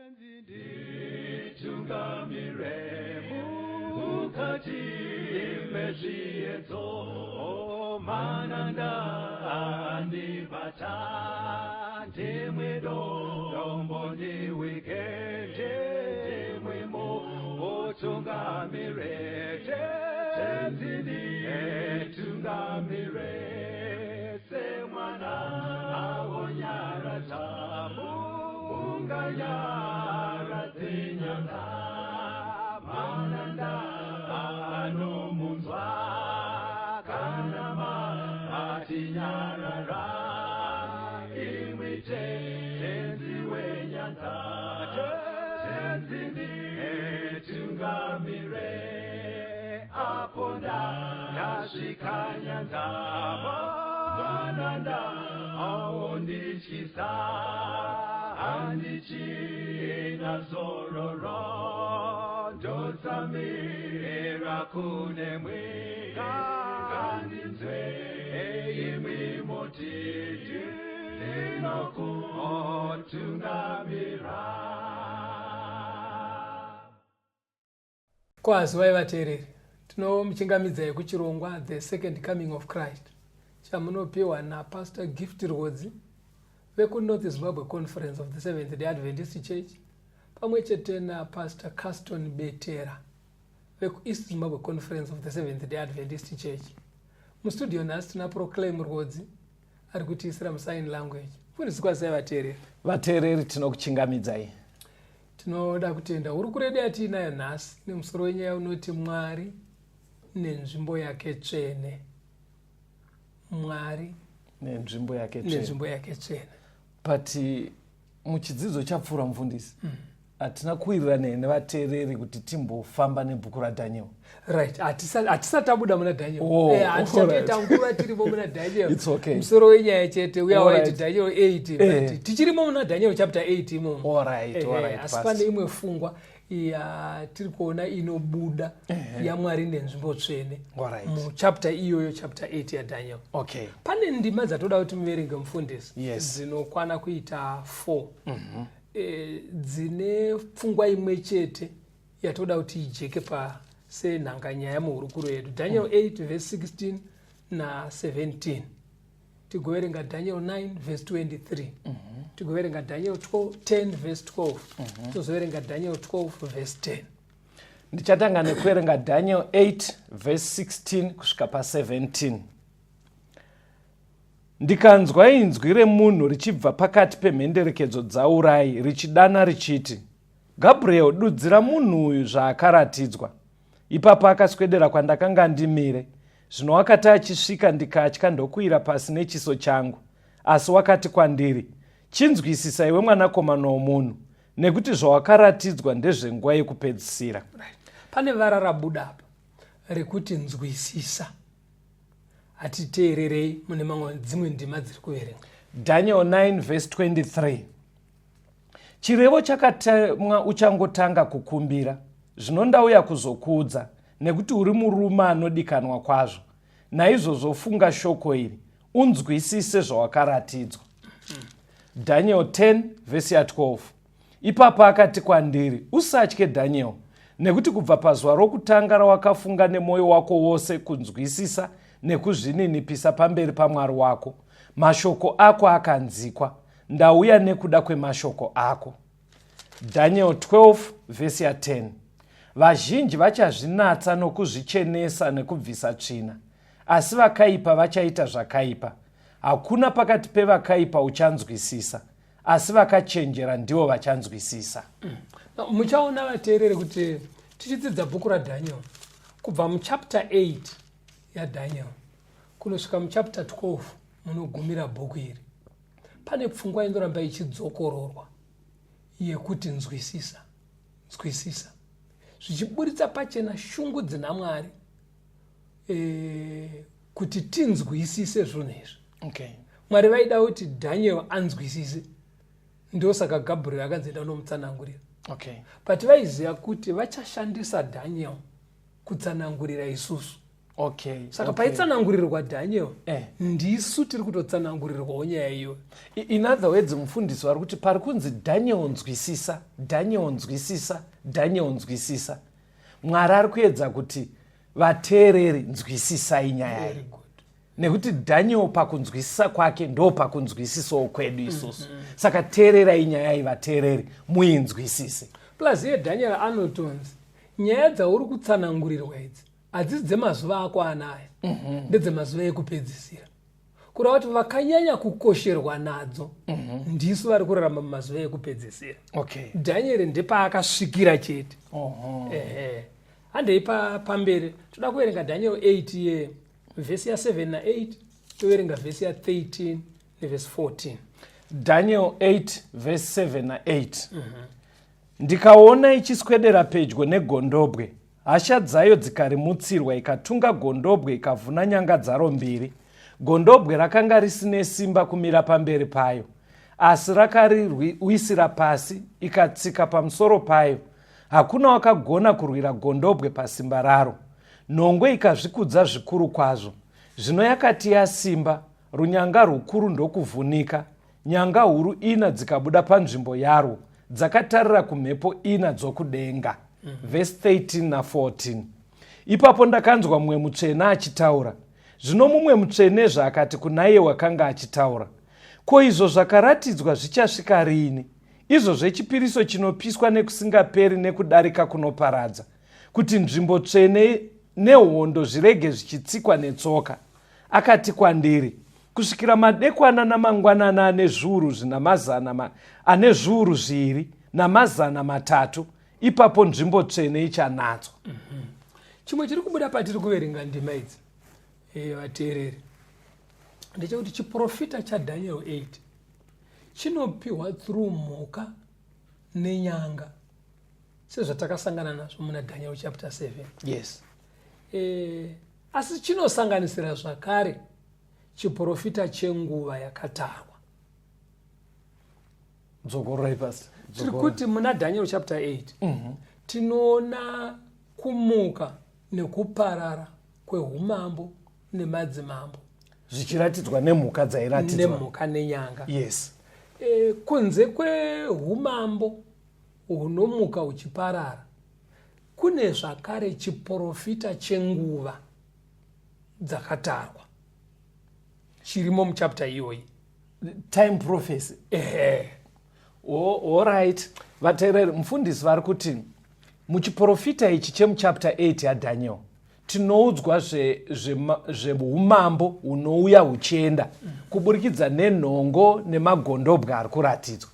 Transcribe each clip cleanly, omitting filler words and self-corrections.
Nditungamire mukati mezviedzo, mananda andibata, ndimwe dombo ndiwike, ndimwe mutungamire, Tenzi nditungamire, semwana awonyaradza munganyaradze nyanga, mananda anomunzwa kana matinyarara, imwi Tenzi wenyanza, Tenzi nditungamire, apo ndasvika nyanza, mananda aondityisa, handichina zororo, ndotsamira kunemwi, ngandinzwe imwi mutiti ndinokutungamira. Kwazivai vateereri, tinomuchingamidzai kuchirongwa The Second Coming of Christ chamunopiwa naPastor Gift Rwodzi vekuNorth Zimbabwe Conference of the Seventh Day Adventist Church pamwe chete naPastor Caston Betera vekuEast Zimbabwe Conference of the Seventh Day Adventist Church. Mustudio nhasi tina Proclaim Rwodzi ari kutiisira musign language. Mufundisi, kwazivai vateereri. Vateereri, tinokuchingamidzai. Tinoda kutenda hurukuro yedu yatiinayo nhasi nemusoro wenyaya unoti Mwari nenzvimbo yake tsvene. Mwari nenzvimbo yake tsvene. Nenzvimbo yake tsvene. But muchidzidzo chapfuura, mufundisi, hatina kuwirirana nevateereri kuti timbofamba nebhuku raDaniel. Right, hatisati tabuda muna Daniel. Oh, Hatichatoita nguva tirimo muna Daniel. It's okay. Musoro wenyaya chete uya waiti Daniel 8, but tichirimo muna Daniel chapter 8 imomo. Asi pane imwe fungwa yatiri kuona inobuda yaMwari nenzvimbo tsvene muchapter iyoyo, chapter 8 yaDaniel. Pane ndima dzatoda kuti muverenge, mufundisi, dzinokwana kuita 4, dzine pfungwa imwe chete yatoda kuti ijeke pa senhanganyaya muhurukuro yedu. Daniel 8 verse 16 na17, tigoverenga Daniel 9 verse 23, tigoverenga Daniel 12, 10 verse 12, tozoverenga Daniel 12 verse 10. Ndichatanga nekuverenga Daniel 8 verse 16 kusvika pa17. Ndikanzwa inzwi remunhu richibva pakati pemhenderekedzo dzaUrai richidana richiti, "Gabriel, dudzira munhu uyu zvaakaratidzwa." Ipapo akaswedera kwandakanga ndimire. Zvino wakati achisvika, ndikatya, ndokuwira pasi nechiso changu. Asi wakati kwandiri, "Chinzwisisa, iwe mwanakomana womunhu, nekuti zvawakaratidzwa ndezvenguva yekupedzisira." Right. Pane vara rabuda apa rekuti nzwisisa. Hatiteererei mune mamwe dzimwe ndima dziri kuverenga. Daniel 9 verse 23. Chirevo chakatemwa uchangotanga kukumbira, zvino ndauya kuzokuudza, nekuti uri murume anodikanwa kwazvo. Naizvozvo funga shoko iri, unzwisise zvawakaratidzwa. Daniel 10 vhesi ya12. Ipapo akati kwandiri, "Usatye, Daniel, nekuti kubva pazuva rokutanga rawakafunga nemwoyo wako wose kunzwisisa nekuzvininipisa pamberi paMwari wako, mashoko ako akanzikwa. Ndauya nekuda kwemashoko ako." Daniel 12 vhesi ya10. Vazhinji vachazvinatsa nokuzvichenesa nekubvisa tsvina, asi vakaipa vachaita zvakaipa. Hakuna pakati pevakaipa uchanzwisisa, asi vakachenjera ndivo vachanzwisisa. Now, muchaona vateereri kuti tichidzidza bhuku raDaniel, kubva muchapter 8 yaDaniel kunosvika muchapter 12 munogumira bhuku iri, pane pfungwa inoramba ichidzokororwa yekuti nzwisisa, nzwisisa, zvichiburitsa pachena shungu dzina Mwari kuti tinzwisise zvinhu izvi. Mwari vaida kuti Daniel anzwisise, ndosaka Gabriel akanzi enda unomutsanangurira. But vaiziva kuti vachashandisa Daniel kutsanangurira isusu. Okay. Saka paitsanangurirwa Daniel, ndisu tiri kutotsanangurirwawo nyaya iyoyo. In other words, mufundisi vari kuti pari kunzi Daniel nzwisisa, Daniel nzwisisa, Daniel nzwisisa, Mwari ari kuedza kuti vateereri nzwisisai nyaya Very iyi, good. Nekuti Daniel pakunzwisisa kwake ndo pakunzwisisawo kwedu isusu. Saka teererai nyaya iyi, vateereri, muinzwisise. Plus iye Daniel anotonzi nyaya dzauri kutsanangurirwa idzi hadzisi dzemazuva ako anaya, ndedzemazuva ekupedzisira, kureva kuti vakanyanya kukosherwa nadzo ndisu vari kurarama mumazuva ekupedzisira. Daniel ndepaakasvikira chete. Ehe, handei pamberi. Toda kuverenga Daniel 8 ye vhesi ya7 na8, toverenga vhesi ya13 nevhesi 14. Daniel 8 vhesi 7 na8. Ndikaona ichiswedera pedyo negondobwe, hasha dzayo dzikarimutsirwa, ikatunga gondobwe, ikavhuna nyanga dzaro mbiri. Gondobwe rakanga risine simba kumira pamberi payo, asi rakariwisira pasi, ikatsika pamusoro payo. Hakuna wakagona kurwira gondobwe pasimba raro. Nhongo ikazvikudza zvikuru kwazvo. Zvino yakati yasimba, runyanga rukuru ndokuvhunika, nyanga huru ina dzikabuda panzvimbo yarwo, dzakatarira kumhepo ina dzokudenga. Vhesi 13 na14. Ipapo ndakanzwa mumwe mutsvene achitaura. Zvino mumwe mutsvenezve akati kuna iye wakanga achitaura, "Ko izvo zvakaratidzwa zvichasvika riini, izvo zvechipiriso chinopiswa nekusingaperi nekudarika kunoparadza, kuti nzvimbo tsvene nehondo zvirege zvichitsikwa netsoka?" Akati kwandiri, "Kusvikira madekwana namangwanana ane zviuru zvina ane 2300, ipapo nzvimbo tsvene ichanatswa." Chimwe chiri kubuda patiri kuverenga ndima idzi, vateereri, ndechekuti chiprofita chaDaniel 8 chinopiwa through mhuka nenyanga, sezvatakasangana nazvo muna Daniel chapter 7. Asi chinosanganisira zvakare chiprofita chenguva yakatarwa. Dzokororai, pastor. Tiri kuti muna Daniel chapter 8 tinoona kumuka nekuparara kwehumambo nemadzimambo, zvichiratidzwa nemhuka dzairatidzwa. Nemhuka nenyanga. Kunze kwehumambo hunomuka huchiparara, kune zvakare chiprofita chenguva dzakatarwa chirimo muchapter iyoyi. Time prophecy. Ehe. Alright, vateereri, mufundisi vari kuti muchiprofita ichi chemuchapter 8 yaDaniel tinoudzwa zveumambo hunouya huchienda kuburikidza nenhongo nemagondobwe ari kuratidzwa.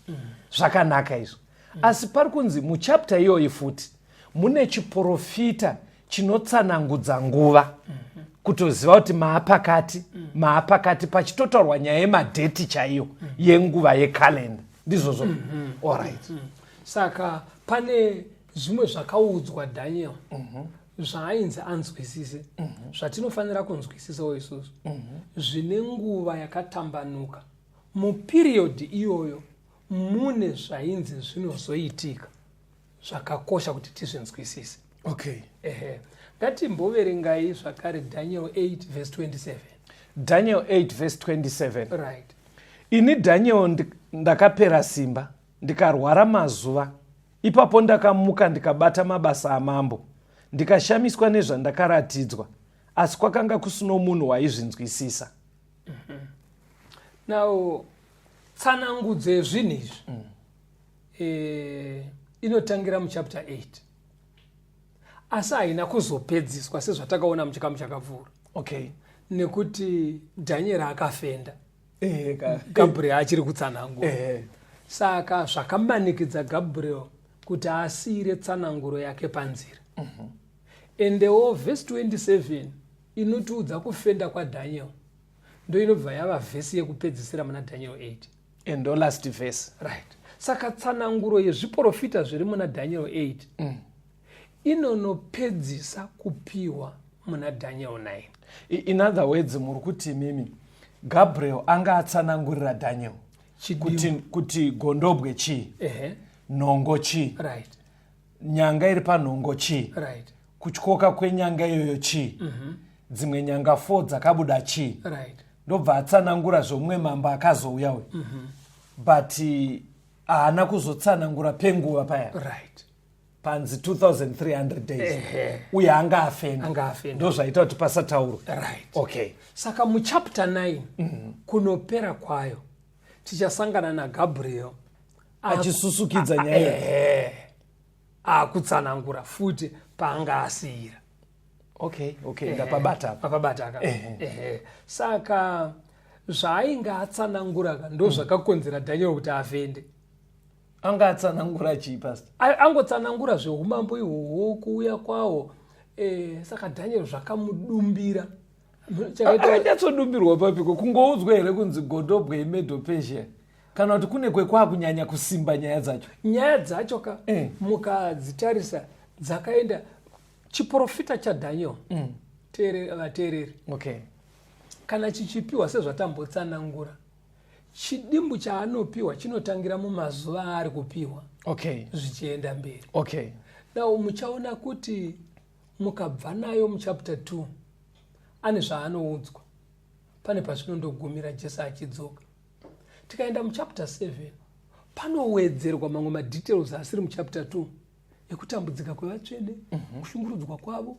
Zvakanaka izvo, asi pari kunzi muchapter iyoyi futi mune chiprofita chinotsanangudza nguva, kutoziva kuti maapakati, maapakati, pachitotaurwa nyaya yemadheti chaiyo yenguva yekalenda. Ndizvozvo? Alright. Saka pane zvimwe zvakaudzwa Daniel zvaainzi anzwisise, zvatinofanira kunzwisisawo isusu, zvine nguva yakatambanuka. Muperiod iyoyo mune zvainzi zvinozoitika zvakakosha kuti tizvinzwisise. Ehe, ngatimboverengai zvakare Daniel 8 verse 27. Daniel 8 verse 27. Right. Ini Daniel ndakapera simba, ndikarwara mazuva. Ipapo ndakamuka, ndikabata mabasa amambo, ndikashamiswa nezvandakaratidzwa, asi kwakanga kusino munhu waizvinzwisisa. Now tsanangudzo yezvinhu izvi inotangira muchapter 8, asi haina kuzopedziswa sezvatakaona muchikamu chakapfuura, nekuti Daniel akafenda Gabriel achiri kutsanangura. Saka zvakamanikidza Gabriel kuti asiyire tsananguro yake panzira. Endewo vhesi 27 inotiudza kufenda kwaDaniel ndo inobva yava vhesi yekupedzisira muna Daniel 8. Ndo last verse. Right, saka tsananguro yezviprofita zviri muna Daniel 8 inonopedzisa kupiwa muna Daniel 9. In other words, muri kuti mimi Gabriel anga atsanangurira Daniel kuti gondobwe chii, nhongo chii, nyanga iri panhongo chii, kutyoka kwenyanga iyoyo chii. Dzimwe nyanga 4 dzakabuda chii. Ndobva atsanangura zvomumwe mambo akazouya uyu. But haana kuzotsanangura penguva paya. Panzi 2300 days. Uye anga afenda. Anga afenda. Ndozvaita kuti pasataurwe. Okay. Saka muchapter 9 kunopera kwayo tichasangana naGabriel achisusukidza nyaya. Akutsanangura futi paanga asiyira. Okay, ndapabata apa. Papabata ka. Saka zvaainge atsanangura ka ndo zvakakonzera Daniel kuti afende. Anga atsanangura chii, pastor? Angotsanangura zveumambo ihwohwo, kuuya kwawo. Saka Daniel zvakamudumbira. Akanyatsodumbirwa papiko? Kungoudzwa here kunzi Godobwe iMedo Persia, kana kuti kune kwekwakunyanya kusimba nyaya dzacho? Nyaya dzacho ka, mukadzitarisa dzakaenda chiprofita chaDaniel. Vateereri, kana chichipiwa sezvatambotsanangura, chidimbu chaanopiwa chinotangira mumazuva aari kupiwa zvichienda mberi. Now muchaona kuti mukabva nayo muchapter 2 ane zvaanoudzwa, pane pazvinondogumira Jesu achidzoka. Tikaenda muchapter 7 panowedzerwa mamwe madetails asiri muchapter 2 ekutambudzika kwevatsvene, kushungurudzwa kwavo,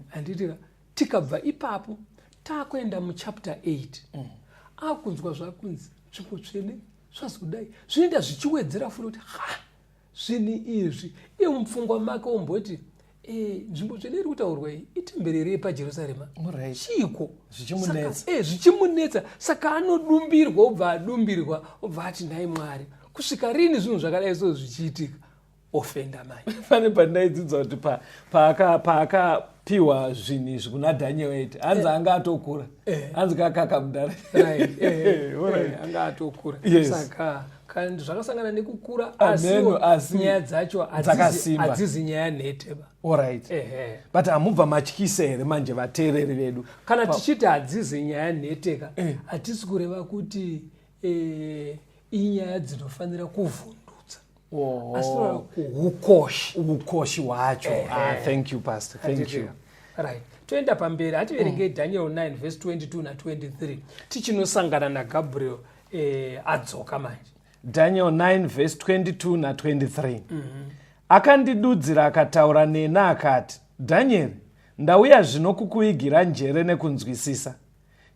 handitika? Tikabva ipapo taakuenda muchapter 8, akunzwa zvakunzi nzvimbo tsvene zvazodai, zvinoenda zvichiwedzera futi kuti ha, zvinhu izvi iye mupfungwa make omboti, nzvimbo tsvene iri kutaurwa iyi itemberi rei paJerusarema? Chiiko? Zvichimunetsa. Zvichimunetsa. Saka anodumbirwa, obva adumbirwa, obva ati, "Nhai Mwari, kusvika rini zvinhu zvakadai so zvichiitika?" Ofenda manje. Pane pandaidzidza kuti paakapiwa zvinhu izvi kuna Daniel 8, hanzi anga atokura, hanzi kakaka mudare. Anga atokura. Saka kandi zvakasangana nekukura, Ameno, asiwo asi nyaya dzacho dzakasimba. Hadzizi nyaya nheteba. But hamubva matyisa here manje vateereri vedu? Kana tichiti hadzizi nyaya nheteka, hatisi kureva kuti inyaya dzinofanira kuvhundutsa, asi kureva kuhukoshi. Ukoshi hwacho. Ah, thank you, pastor, thank you. Right, toenda pamberi. Hativerengei Daniel 9 verse 22 na23, tichinosangana naGabriel adzoka manje. Daniel 9 verse 22 na23. Akandidudzira akataura nena akati, "Dhanieri, ndauya zvino kukuvigira njere nekunzwisisa.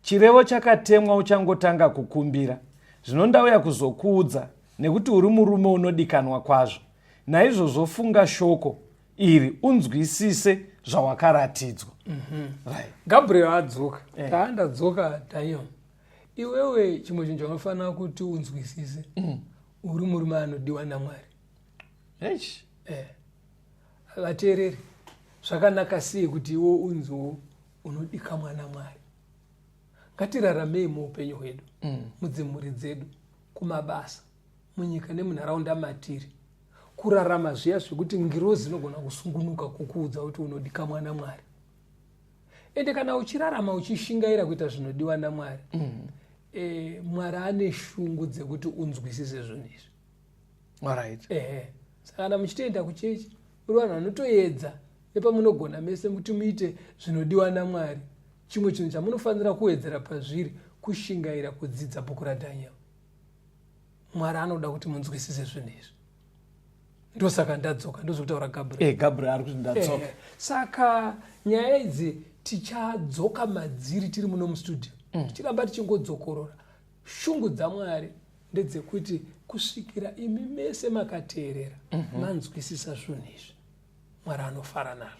Chirevo chakatemwa uchangotanga kukumbira. Zvino ndauya kuzokuudza nekuti uri murume unodikanwa kwazvo. Naizvozvo funga shoko iri unzwisise zvawakaratidzwa." Right. Gabriel adzoka. Taandadzoka, Daniel, iwewe chimwe chinhu chaunofanira kuti unzwisise, uri murume anodiwa naMwari. Eish. Vateereri, zvakanaka sei kuti iwo unziwo unodikamwa naMwari? Ngatiraramei muupenyu hwedu, mudzimhuri dzedu, kumabasa, munyika nemunharaunda matiri, kurarama zviya zvekuti ngirozi inogona kusungunuka kukuudza kuti unodikamwa naMwari. Ende kana uchirarama uchishingaira kuita zvinodiwa naMwari, Mwari ane shungu dzekuti unzwisise zvinhu izvi. Ehe, saka kana muchitoenda kuchechi, muri vanhu vanotoedza nepamunogona mese kuti muite zvinodiwa naMwari, chimwe chinhu chamunofanira kuwedzera pazviri kushingaira kudzidza bhuku raDaniel. Mwari anoda kuti munzwisise zvinhu izvi. Ndosaka ndadzoka, ndozvekutaura Gabriel. Gabriel ari kuti ndadzoka. Saka nyaya idzi tichadzoka madziri tiri muno mustudio, tichiramba tichingodzokorora. Shungu dzaMwari ndedzekuti kusvikira imi mese makateerera manzwisisa zvinhu izvi, Mwari anofara nazvo,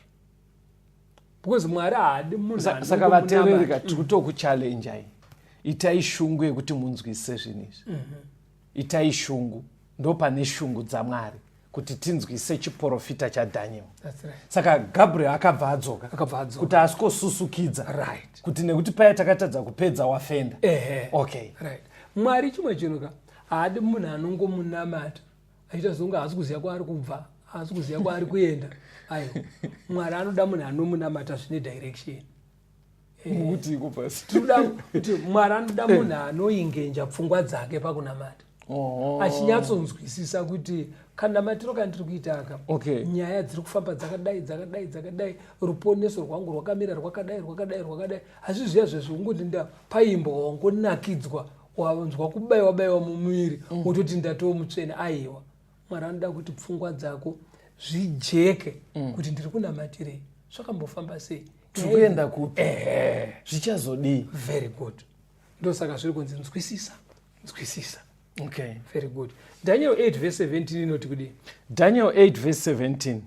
because Mwari haadi munhu Saka vateereri ka, tiri kutokuchallenjai. Itai shungu yekuti munzwisise zvinhu izvi. Itai shungu. Ndo pane shungu dzaMwari kuti tinzwise chiprofita chaDaniel. That's right. Saka Gabriel akabva adzoka Akabva adzoka. kuti asikosusukidza kuti nekuti paya takatadza kupedza, wafenda. Right. Mwari chimwe chinhu ka, haadi munhu anongomunamata achiita songe haasi kuziva kwaari kubva, haasi kuziva kwaari kuenda. Aiwa, Mwari anoda munhu anomunamata zvine direction. Mukutiko pasi? Tinoda kuti Mwari anoda munhu anoengager pfungwa dzake pakunamata. Oh. Achinyatsonzwisisa kuti kanamatiro kandiri kuita aka, nyaya dziri kufamba dzakadai, dzakadai, dzakadai, ruponeso rwangu rwakamira rwakadai, rwakadai, rwakadai. Asi zviya zvezvekungoti ndapaimbwa, wangonakidzwa, wanzwa kubayiwa bayiwa mumuviri, wototi ndatoo mutsvene, aiwa. Mwari anoda kuti pfungwa dzako zvijeke, kuti ndiri kunamatirei, zvakambofamba sei. Tiri kuenda kupi, zvichazodii? Very good. Ndosaka zviri kunzi nzwisisa, nzwisisa. Very good. Daniel 8 verse 17 inoti kudii? Daniel 8 verse 17.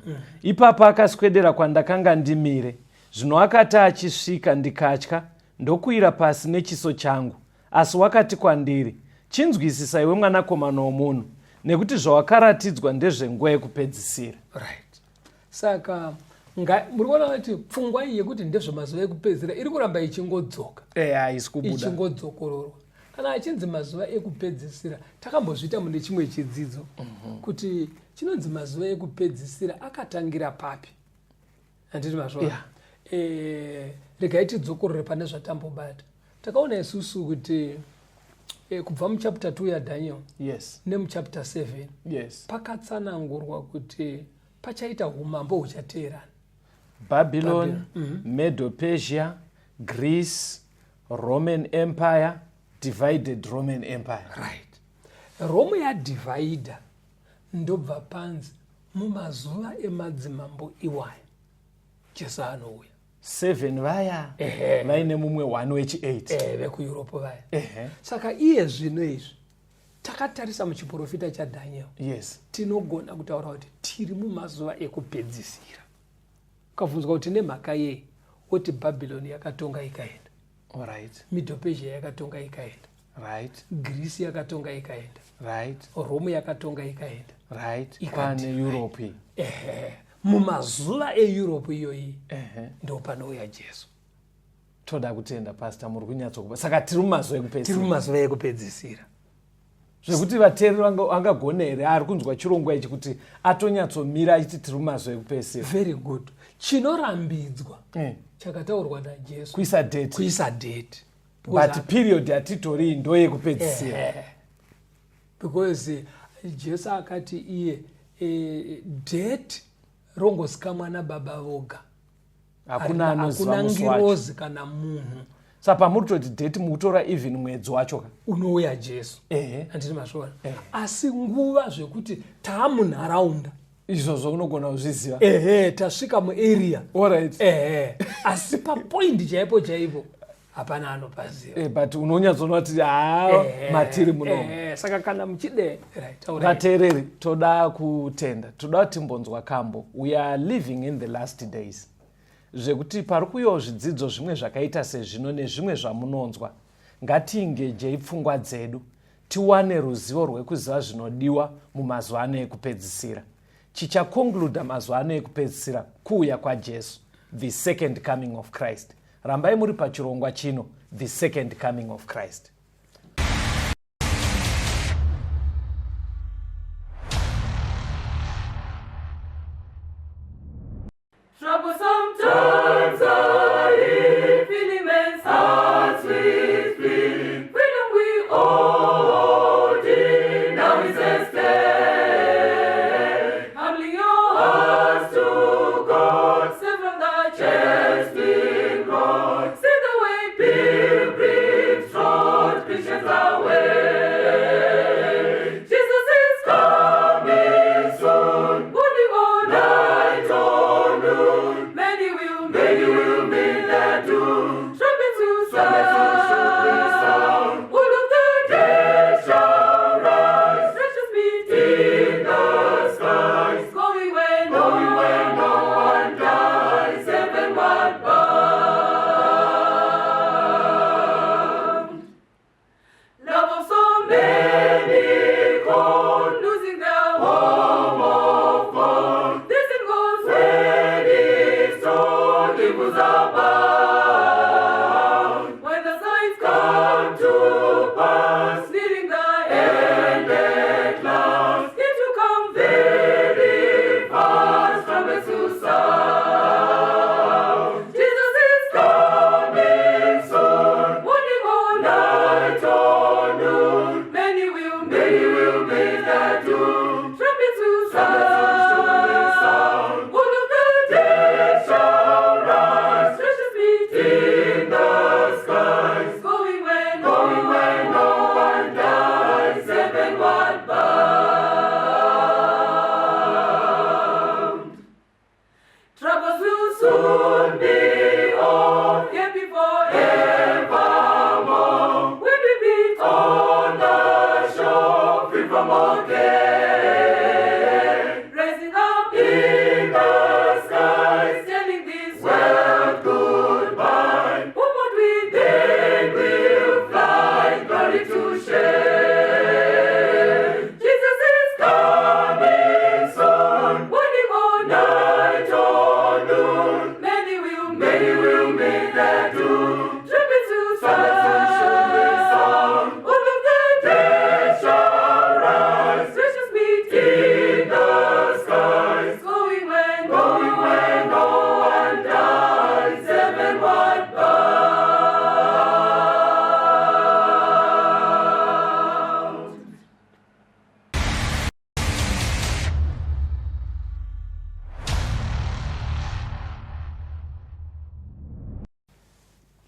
Ipapo akaswedera kwandakanga ndimire. Zvino akati achisvika, ndikatya, ndokuwira pasi nechiso changu. Asi wakati kwandiri, "Chinzwisisa, iwe mwanakomana womunhu, nekuti zvawakaratidzwa ndezvenguva yekupedzisira." Right. Saka muri kuona kuti pfungwa iyi yekuti ndezvemazuva ekupedzisira iri kuramba ichingodzoka. Haisi kubuda. Ichingodzokororwa. Kana achinzi mazuva ekupedzisira, takambozviita mune chimwe chidzidzo kuti chinonzi mazuva ekupedzisira akatangira papi, handiti mazvona? Yeah. Regai tidzokorore pane zvatambobata. Takaona isusu kuti kubva muchapter 2 yaDaniel nemuchapter 7 pakatsanangurwa kuti pachaita umambo huchateerana. Babylon, Medo Persia, Greece, Roman Empire, divided Roman Empire. Right. Rome yadivhaidha, ndobva panzi mumazuva emadzimambo iwaya Jesu anouya. 7 vaya vaine mumwe 1 wechi8. Vekueurope vaya. Saka iye zvino izvi takatarisa muchiprofita chaDaniel, tinogona kutaura kuti tiri mumazuva ekupedzisira. Ukabvunzwa kuti nemhaka yei, woti Bhabhironi yakatonga ikaenda, Medo-Persia yakatonga ikaenda, Greece yakatonga ikaenda, Rome yakatonga ikaenda. Kwane Europe. Ehe, mumazuva eEurope iyoyi ndo panouya Jesu. Toda kutenda, Pastor, muri kunyatsokupa. Saka tiri mumazuva Tiri ekupedzisira. Mumazuva ekupedzisira. Zvekuti vateereri vangagona here ari kunzwa chirongwa ichi kuti atonyatsomira achiti tiri mumazuva ekupedzisira? Very good. Chinorambidzwa chakataurwa naJesu, kuisa date. Kuisa date. But period yatitori ndo yekupedzisira. Because Jesu akati iye date rongozikamwa nababa voga. Hakuna anoziva Hakuna musi wacho. Ngirozi kana munhu. Saka pamuri kutoti date, mukutora even mwedzi wacho ka? Unouya Jesu, handiti mazviona? Asi nguva zvekuti taamunharaunda, Izvozvo unogona kuzviziva. Ehe, tasvika muarea. Ehe, asi papoindi chaipo chaipo hapana anopaziva. But unonyatsoona kuti haa, matiri munomu. Ehe, saka kana muchide, right, taurai. Vateereri, toda kutenda, toda kuti timbonzwa kambo. We are living in the last days, zvekuti pari kuuyawo zvidzidzo zvimwe zvakaita sezvino nezvimwe zvamunonzwa. Ngatiengagei pfungwa dzedu, tiwane ruzivo rwekuziva zvinodiwa mumazuva ano ekupedzisira. Chichaconcluda mazuva ano ekupedzisira kuuya kwaJesu, the second coming of Christ. Rambai muri pachirongwa chino, The Second Coming of Christ. Troublesome times are here, filling men's hearts with fear. Freedom we all dear, now is at stake. Humbling your hearts to God, save from the chastening rod. See the way pilgrims trod.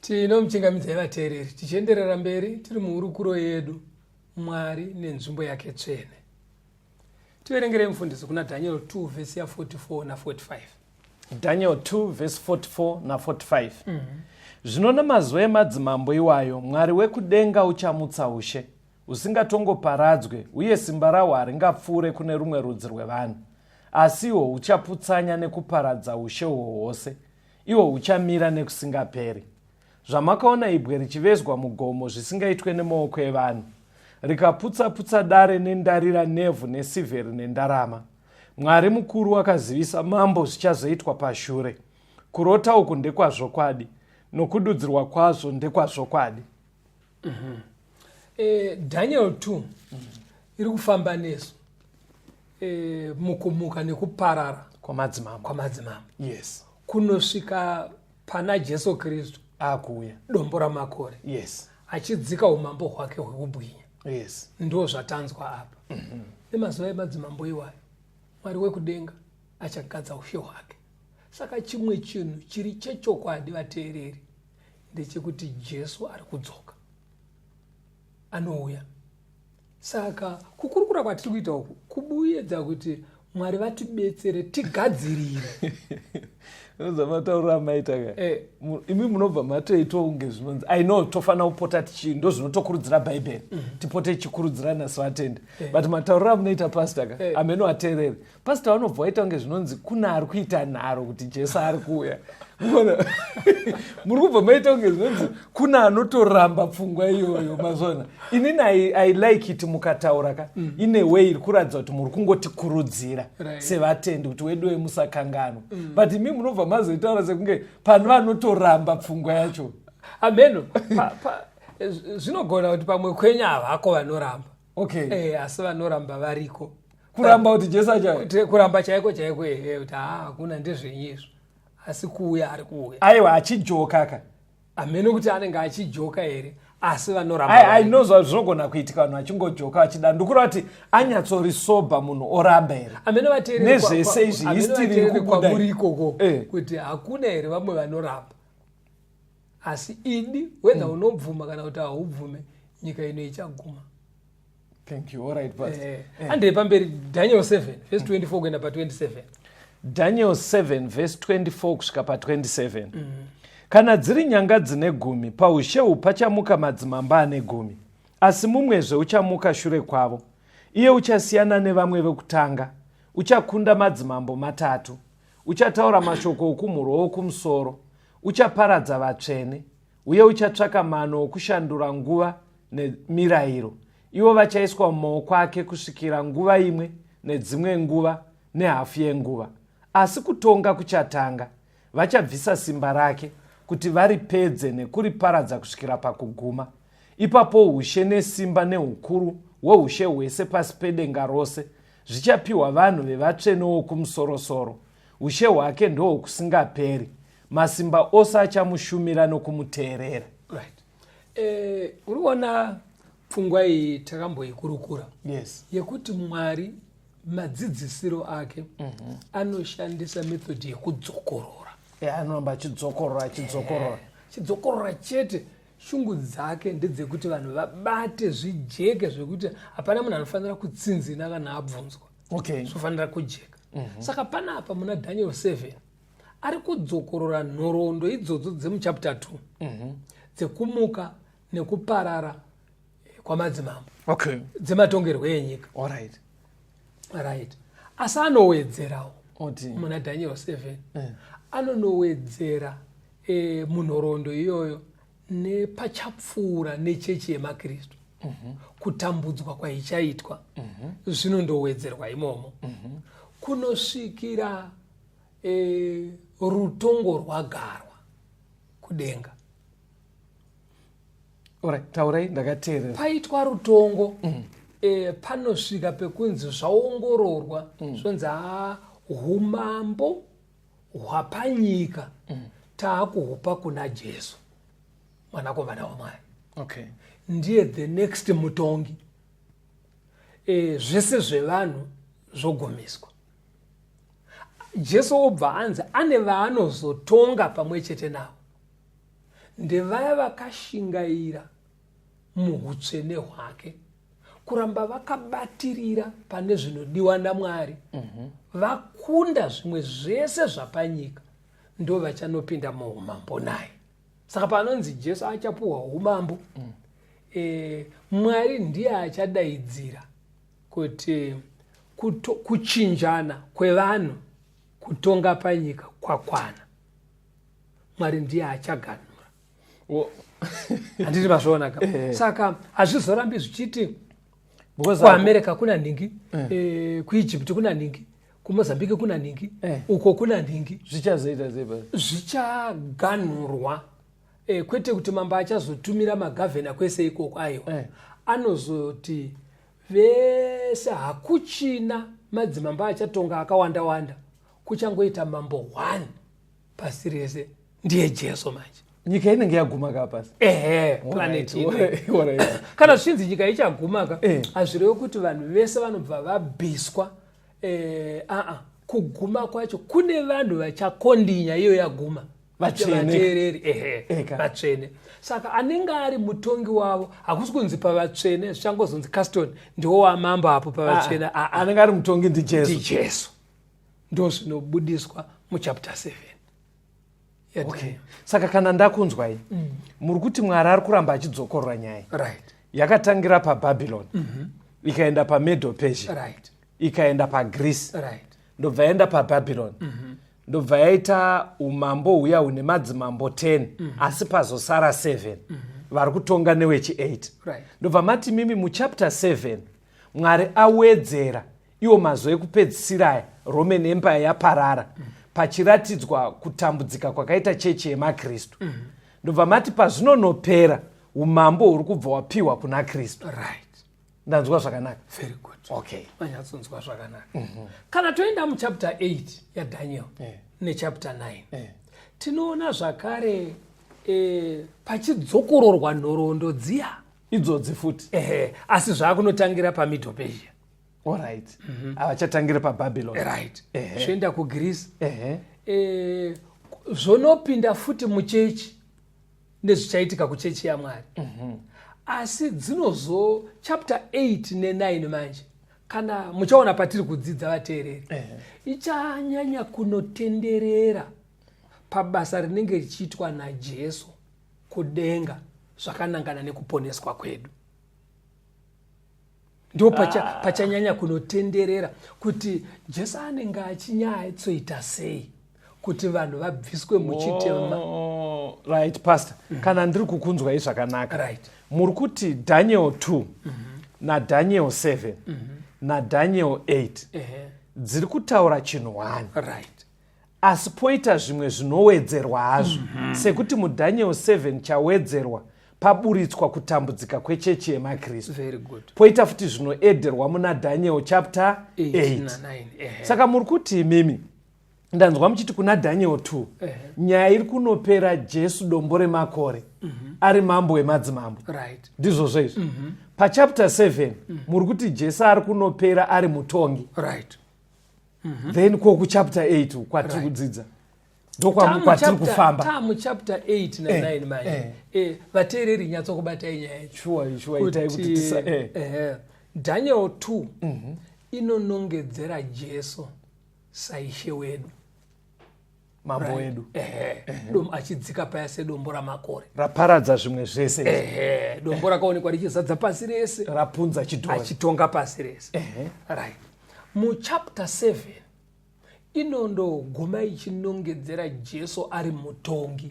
Tinomuchingamidzai vateereri tichienderera mberi tiri muhurukuro yedu Mwari nenzvimbo yake tsvene. Tiverengerei mufundisi kuna Daniel 2 vhesi ya 44 na 45. Daniel 2 vhesi 44 na 45. Zvino namazuva emadzimambo iwayo Mwari wekudenga uchamutsa ushe husingatongoparadzwe uye simba rahwo haringapfuure kune rumwe rudzi rwevanhu. Asi ihwo huchaputsanya nekuparadza ushe uhwo hwose, ihwo huchamira nekusingaperi. Zvamakaona ibwe richivezwa mugomo zvisingaitwe nemaoko evanhu, rikaputsa-putsa dare nendarira nevhu nesivheri nendarama. Mwari mukuru wakazivisa mambo zvichazoitwa pashure. Kurota uku ndekwazvokwadi, nokududzirwa kwazvo ndekwazvokwadi. Daniel 2 iri kufamba nesu mukumuka nekuparara kwamadzimambo. Kwamadzimambo. Yes. Kunosvika pana Jesu Kristu akuuya dombo ramakore. Yes. Achidzika umambo hwake hwekubwinya. Yes. Ndo zvatanzwa apa. Nemazuva emadzimambo iwayo Mwari wekudenga achagadza ushe hwake. Saka chimwe chinhu chiri chechokwadi vateereri ndechekuti Jesu ari kudzoka, anouya. Saka kukurukura kwatiri kuita uku kubuedza kuti Mwari vatibetsere tigadzirire. Unonzwa matauriro amaita ka? Imi munobva matoitwa kunge zvinonzi I know tofanira kupota tichi ndo zvinotokurudzira Bhaibheri. Tipote tichikurudzirana sevatendi. But matauriro amunoita pastor ka? Ameno ateereri. Pastor vanobva vaita kunge zvinonzi kuna ari kuita nharo kuti Jesu ari kuuya. Muri kubva maita kunge zvinonzi kuna anotoramba pfungwa iyoyo mazvona. Inini I like it mukataura ka. In a way iri kuratidza kuti muri kungotikurudzira sevatendi kuti wedu wemusakanganwa. But imi munobva mazoitaura sekunge pane vanotoramba pfungwa yacho. Ameno. Zvinogona kuti pamwe kwenyu havako vanoramba. Okay. Asi vanoramba variko. Kuramba kuti Jesu achauya. Kuramba chaiko chaiko ehe kuti hakuna ndezvenyu izvo. Asi kuuya ari kuuya. Aiwa achijoka ka. Ameno kuti anenge achijoka here asi vanoramba. Ai know zvinogona kuitika vanhu vachingojoka vachida. Ndikura kuti anyatsorisoba munhu oramba here. Ameno vateereri Nezvese izvi, history iri kubuda. kwamuri ikoko kuti hakuna here vamwe vanoramba. Asi idi whether unobvuma kana kuti haubvume nyika ino ichaguma. Thank you. All right, Pastor. Andei pamberi Daniel 7 verse 24 kuenda pa 27. Daniel 7 verse 24 kusvika pa 27. Kana dziri nyanga dzine gumi, paushe uhu pachamuka madzimambo ane gumi, asi mumwezve uchamuka shure kwavo. Iye uchasiyana nevamwe vekutanga, uchakunda madzimambo matatu, uchataura mashoko okumhuro wokumusoro, uchaparadza vatsvene, uye uchatsvaka mano okushandura nguva nemirayiro. Ivo vachaiswa mumaoko ake kusvikira nguva imwe nedzimwe nguva nehafu yenguva. Asi kutonga kuchatanga, vachabvisa simba rake kuti varipedze nekuriparadza kusvikira pakuguma. Ipapo ushe nesimba neukuru hweushe hwese pasi pedenga rose zvichapiwa vanhu vevatsvene wokumusorosoro. Ushe hwake ndohwokusingaperi, masimba ose achamushumira nokumuteerera. Right. Uri kuona pfungwa iyi takamboikurukura. Yes. Yekuti Mwari madzidzisiro ake anoshandisa method yekudzokorora. Anoramba achidzokorora, achidzokorora. Achidzokorora chete. Shungu dzake ndedzekuti vanhu vabate zvijeke zvekuti hapana munhu anofanira kutsinzina kana abvunzwa. Okay. Zvofanira kujeka. Saka panapa muna Daniel 7 ari kudzokorora nhoroondo idzodzo dzemuchapter 2 dzekumuka nekuparara kwamadzimambo. Okay. Dzematongerwo enyika. All right. Right. Asi anowedzerawo Oti. muna Daniel 7. Anonowedzera munhoroondo iyoyo nepachapfuura nechechi yemaKristu. Kutambudzwa kwaichaitwa zvinondowedzerwa imomo. Kunosvikira rutongo rwagarwa kudenga. Alright, taurai ndakateerera. Paitwa rutongo, panosvika pekunzi zvaongororwa, zvonzi humambo hwapanyika taakuhupa kuna Jesu mwanakomana waMwari. Okay. Ndiye the next mutongi. Zvese zvevanhu zvogumiswa. Jesu obva anzi ane vaanozotonga pamwe chete navo. Ndevaya vakashingaira muhutsvene hwake, kuramba vakabatirira pane zvinodiwa naMwari, vakunda zvimwe zvese zvapanyika, ndo vachanopinda muumambo naye. Saka panonzi Jesu achapuhwa umambo, Mwari ndiye achadaidzira kuti kuchinjana kwevanhu kutonga panyika kwakwana. Mwari ndiye achaganhura. Handiti mazviona ka? Saka hazvizorambi zvichiti kuAmerica kuna nhingi, kuEgypt kuna nhingi, kuMozambique kuna nhingi, uko kuna nhingi. Zvichazoita sei? Zvichaganhurwa. Kwete kuti mambo achazotumira magavhena kwese ikoko, aiwa. Anozoti vese, hakuchina madzimambo achatonga akawanda wanda, kuchangoita mambo 1 pasi rese, ndiye Jesu manje. Nyika inenge yaguma ka pasi? Ehe, planet ino. Kana zvichinzi nyika ichaguma ka, hazvirevi kuti vanhu vese vanobva vabviswa. Aa, kuguma kwacho kune vanhu vachakondinya iyo yaguma. Vatsvene. Vateereri, ehe. Eka. Vatsvene. Saka anenge ari mutongi wavo, hakusi kunzi pavatsvene zvichangozonzi Caston ndiwo wamambo apo pavatsvene. Ah, anenge ari mutongi ndiJesu. NdiJesu. Ndo zvinobudiswa muchapter 7. Okay. Saka kana ndakunzwai, muri kuti Mwari ari kuramba achidzokorora nyaya yakatangira paBabylon, ikaenda paMedo Persia, ikaenda paGreece, ndobva yaenda paBabylon, ndobva yaita umambo huya hune madzimambo 10, asi pazosara 7 vari kutonga newechi 8. Ndobva mati mimi muchapter 7 Mwari awedzera iwo mazuva ekupedzisira aya, Roman Empire yaparara, pachiratidzwa kutambudzika kwakaita chechi yemaKristu. Ndobva mati pazvinonopera, umambo huri kubva wapiwa kuna Kristu. Ndanzwa zvakanaka? Very good. Vanyatsonzwa zvakanaka. Kana toenda muchapter 8 yaDaniel nechapter 9, tinoona zvakare pachidzokororwa nhoroondo dziya idzodzi futi. Ehe, asi zvaakunotangira paMiddle Persia. Alright, havachatangiri paBabylon. Right, zvoenda kuGreece, zvonopinda futi muchechi nezvichaitika kuchechi yaMwari. Asi dzinozo chapter 8 ne9 manje, kana muchaona patiri kudzidza, vateereri, ichanyanya kunotenderera pabasa rinenge richiitwa naJesu kudenga zvakanangana nekuponeswa kwedu. Ndo pachanyanya kunotenderera kuti Jesu anenge achinyatsoita sei kuti vanhu vabviswe muchitema. Oh, right, pastor, kana ndiri kukunzwai zvakanaka, muri kuti Daniel 2 naDaniel 7 naDaniel 8 dziri kutaura chinhu 1, asi poita zvimwe zvinowedzerwa hazvo, sekuti muDaniel 7 chawedzerwa paburitswa kutambudzika kwechechi yemaKristu. Very good. Poita futi zvinoederwa muna Daniel chapter 8 8. na 9, ehe. Saka muri kuti imimi, ndanzwa muchiti kuna Daniel 2 nyaya iri kunopera Jesu dombo remakore ari mambo wemadzimambo. Ndizvozvo izvi? Pachapter 7 muri kuti Jesu ari kunopera ari mutongi. Then ko kuchapter 8 kwatiri kudzidza, ndokwatiri kufamba? Tamuchapter 8 na9 manje. Vateereri, nyatsokubatai nyaya idzi. Sure, itai kuti tisa Ehe. Daniel 2 inonongedzera Jesu saIshe wedu, mambo wedu. Ehe. Achidzika paya sedombo ramakore raparadza zvimwe zvese. Ehe, dombo rakaonekwa richizadza pasi rese, rapunza chidhori, achitonga pasi rese. Right, muchapter 7 inondoguma ichinongedzera Jesu ari mutongi,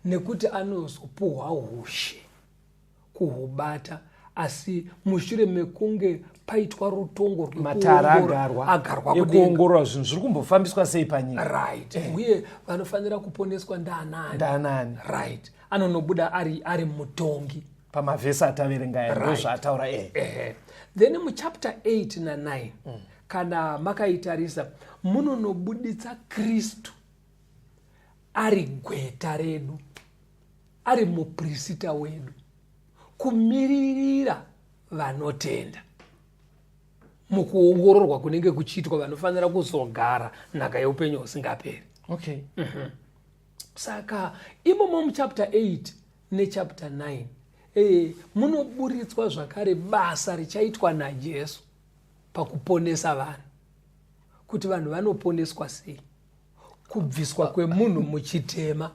nekuti anozopuhwa ushe kuhubata, asi mushure mekunge paitwa rutongo matara rwekuongorora- agarwa, agarwa kudenga, ekuongorora zvinhu zviri kumbofambiswa sei panyika. Right, uye vanofanira kuponeswa ndaanani? Ndaanani? Right, anonobuda ari mutongi. Pamavhesi ataverenga aya, ndo zvaataura. Ehe. Then muchapter 8 na9, kana makaitarisa, munonobuditsa Kristu ari gweta redu, ari mupurisita wedu, kumiririra vanotenda mukuongororwa kunenge kuchiitwa vanofanira kuzogara nhaka yeupenyu husingaperi. Saka imomo muchapter 8 nechapter 9 munoburitswa zvakare basa richaitwa naJesu pakuponesa vanhu, kuti vanhu vanoponeswa sei, kubviswa kwemunhu muchitema.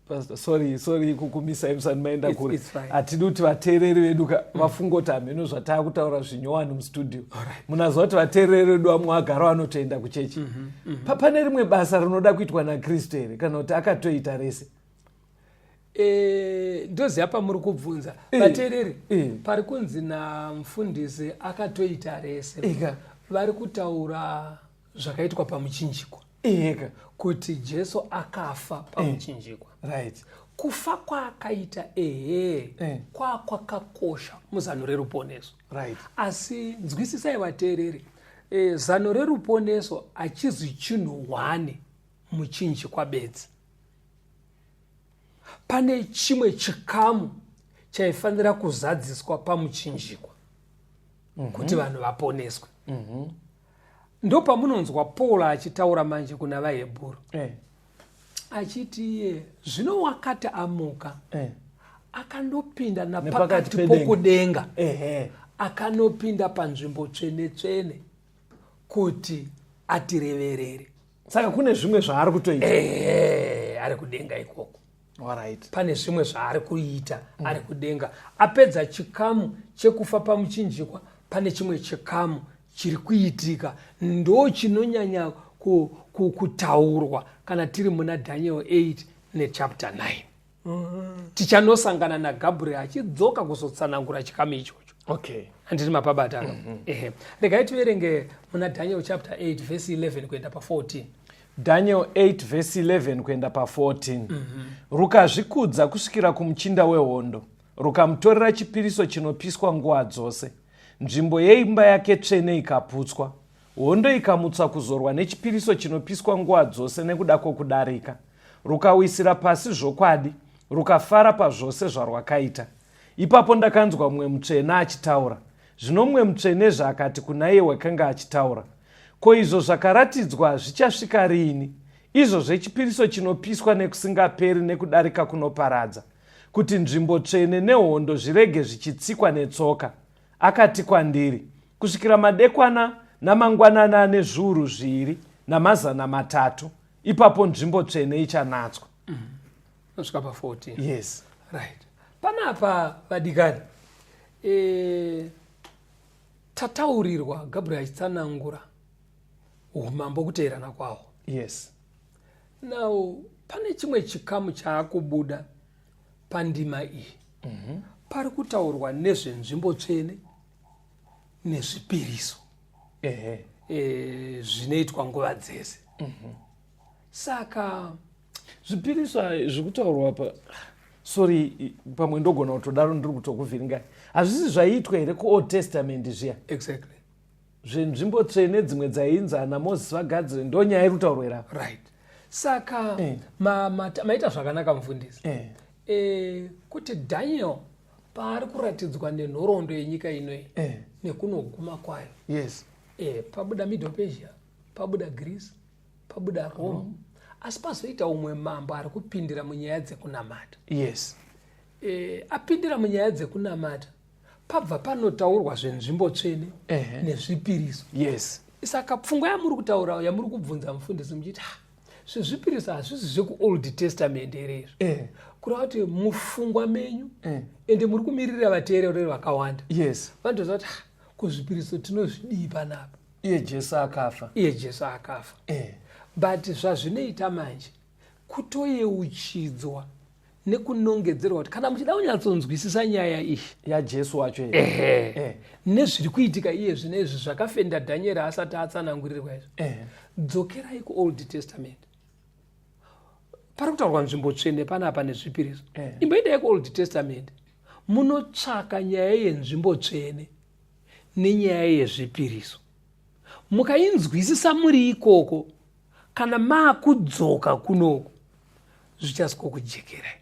Pastor, sorry, sorry kukumisai musati maenda kure. Hatidi kuti vateereri vedu vafunge kuti hameno zvataakutaura zvinyowani mustudio. Munaziva kuti vateereri vedu vamwe vagara vanotoenda kuchechi. Pane rimwe basa rinoda kuitwa naKristu here, kana kuti akatoita rese? Ndoziva pamuri kubvunza, vateereri. Pari kunzi namufundisi akatoita rese, vari kutaura zvakaitwa pamuchinjikwa, kuti Jesu akafa pamuchinjikwa. Kufa kwaakaita, ehe, kwakwakakosha muzano reruponeso. Asi nzwisisai, vateereri, zano reruponeso hachizi chinhu hwane muchinjikwa bedzi. Pane chimwe chikamu chaifanira kuzadziswa pamuchinjikwa kuti vanhu vaponeswe. Ndo pamunonzwa Paul achitaura manje kuna vaHebhuru, achiti iye zvino wakati amuka, akandopinda napakati pokudenga, akanopinda panzvimbo tsvene tsvene kuti atireverere. Saka kune zvimwe zvaari kutoita. Ehe, ari kudenga ikoko. Pane zvimwe zvaari kuita ari kudenga. Apedza chikamu chekufa pamuchinjikwa, pane chimwe chikamu chiri kuitika, ndo chinonyanya kutaurwa kana tiri muna Daniel 8 nechapter 9. Tichanosangana naGabriel achidzoka kuzotsanangura chikamu ichocho. Handiti mapabata? Ehe, regai tiverenge muna Daniel chapter 8 verse 11 kuenda pa14. Daniel 8 verse 11 kuenda pa14. Rukazvikudza kusvikira kumuchinda wehondo, rukamutorera chipiriso chinopiswa nguva dzose. Nzvimbo yeimba yake tsvene ikaputswa. Hondo ikamutswa kuzorwa nechipiriso chinopiswa nguva dzose nekuda kwokudarika. Rukawisira pasi zvokwadi, rukafara pazvose zvarwakaita. Ipapo ndakanzwa mumwe mutsvene achitaura. Zvino mumwe mutsvenezve akati kuna iye wakanga achitaura, "Ko izvo zvakaratidzwa zvichasvika riini, izvo zvechipiriso chinopiswa nekusingaperi nekudarika kunoparadza, kuti nzvimbo tsvene nehondo zvirege zvichitsikwa netsoka?" Akati kwandiri, "Kusvikira madekwana namangwanani ane 2300, ipapo nzvimbo tsvene ichanatswa." Nosvika pa14. Yes. Right, panapa vadikani, tataurirwa Gabriel achitsanangura umambo, kuteerana kwahwo. Now pane chimwe chikamu chaakubuda pandima iyi. Pari kutaurwa nezvenzvimbo tsvene nezvipiriso zvinoitwa nguva dzese. Saka Zvipiriso zviri kutaurwa pa, sorry, pamwe ndogona kutodaro ndiri kutokuvhiringai, hazvisi zvaiitwa here kuOld Testament zviya? Exactly. Zvenzvimbo tsvene dzimwe dzainzi ana Mozisi vagadzire, ndo nyaya iri kutaurwa here apa? Right, saka maita zvakanaka, mufundisi. Kuti Daniel paari kuratidzwa nenhoroondo yenyika inoyi nekunoguma kwayo, pabuda Middle Persia, pabuda Greece, pabuda Rome, asi pazoita umwe mambo ari kupindira munyaya dzekunamata. Apindira munyaya dzekunamata, pabva panotaurwa zvenzvimbo tsvene nezvipiriso. Saka pfungwa yamuri kutaura, yamuri kubvunza mufundisi muchiti, "Ah, zvezvipiriso hazvisi zvekuOld Testament here izvo?" Kureva kuti mufungwa menyu, ende muri kumirira vateereri vakawanda, vanotoziva kuti, "Ah, kuzvipiriso tinozvidii panapa iye Jesu akafa?" Iye Jesu akafa. But zvazvinoita manje kutoyeuchidzwa nekunongedzerwa kuti kana muchida kunyatsonzwisisa nyaya iyi yaJesu wacho here? Ehe. Nezviri kuitika iye zvino izvi zvakafenda Dhanieri asati atsanangurirwa izvi, dzokerai kuOld Testament. Pari kutaurwa nzvimbo tsvene panapa nezvipiriso. Imboendai kuOld Testament, munotsvaka nyaya yenzvimbo tsvene nenyaya yezvipiriso. Mukainzwisisa muri ikoko, kana maakudzoka kunoku zvichasikokujekerai.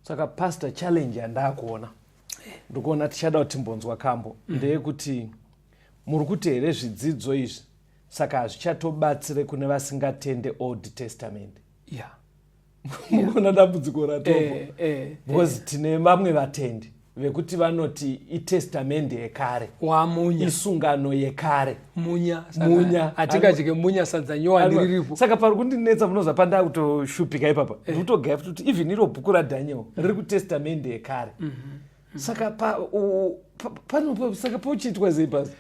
Saka pastor, challenge yandakuona, ndikuona tichada kuti timbonzwa kambo, ndeyekuti muri kuti here zvidzidzo izvi saka hazvichatobatsire kune vasingatende Old Testament? Yeah. Mukuona dambudziko ratopo eh, eh, because tine vamwe vatendi vekuti vanoti itestamende yekare, wamunya, isungano yekare. Munya. Munya. Hatingadye munya sadza nyowani riripo. Saka pari kundinetsa, munoziva pandakutoshupika ipapa, ndikutogaya futi kuti even iro bhuku raDaniel riri kutestamende yekare. Saka pano saka pochiitwa sei pasi?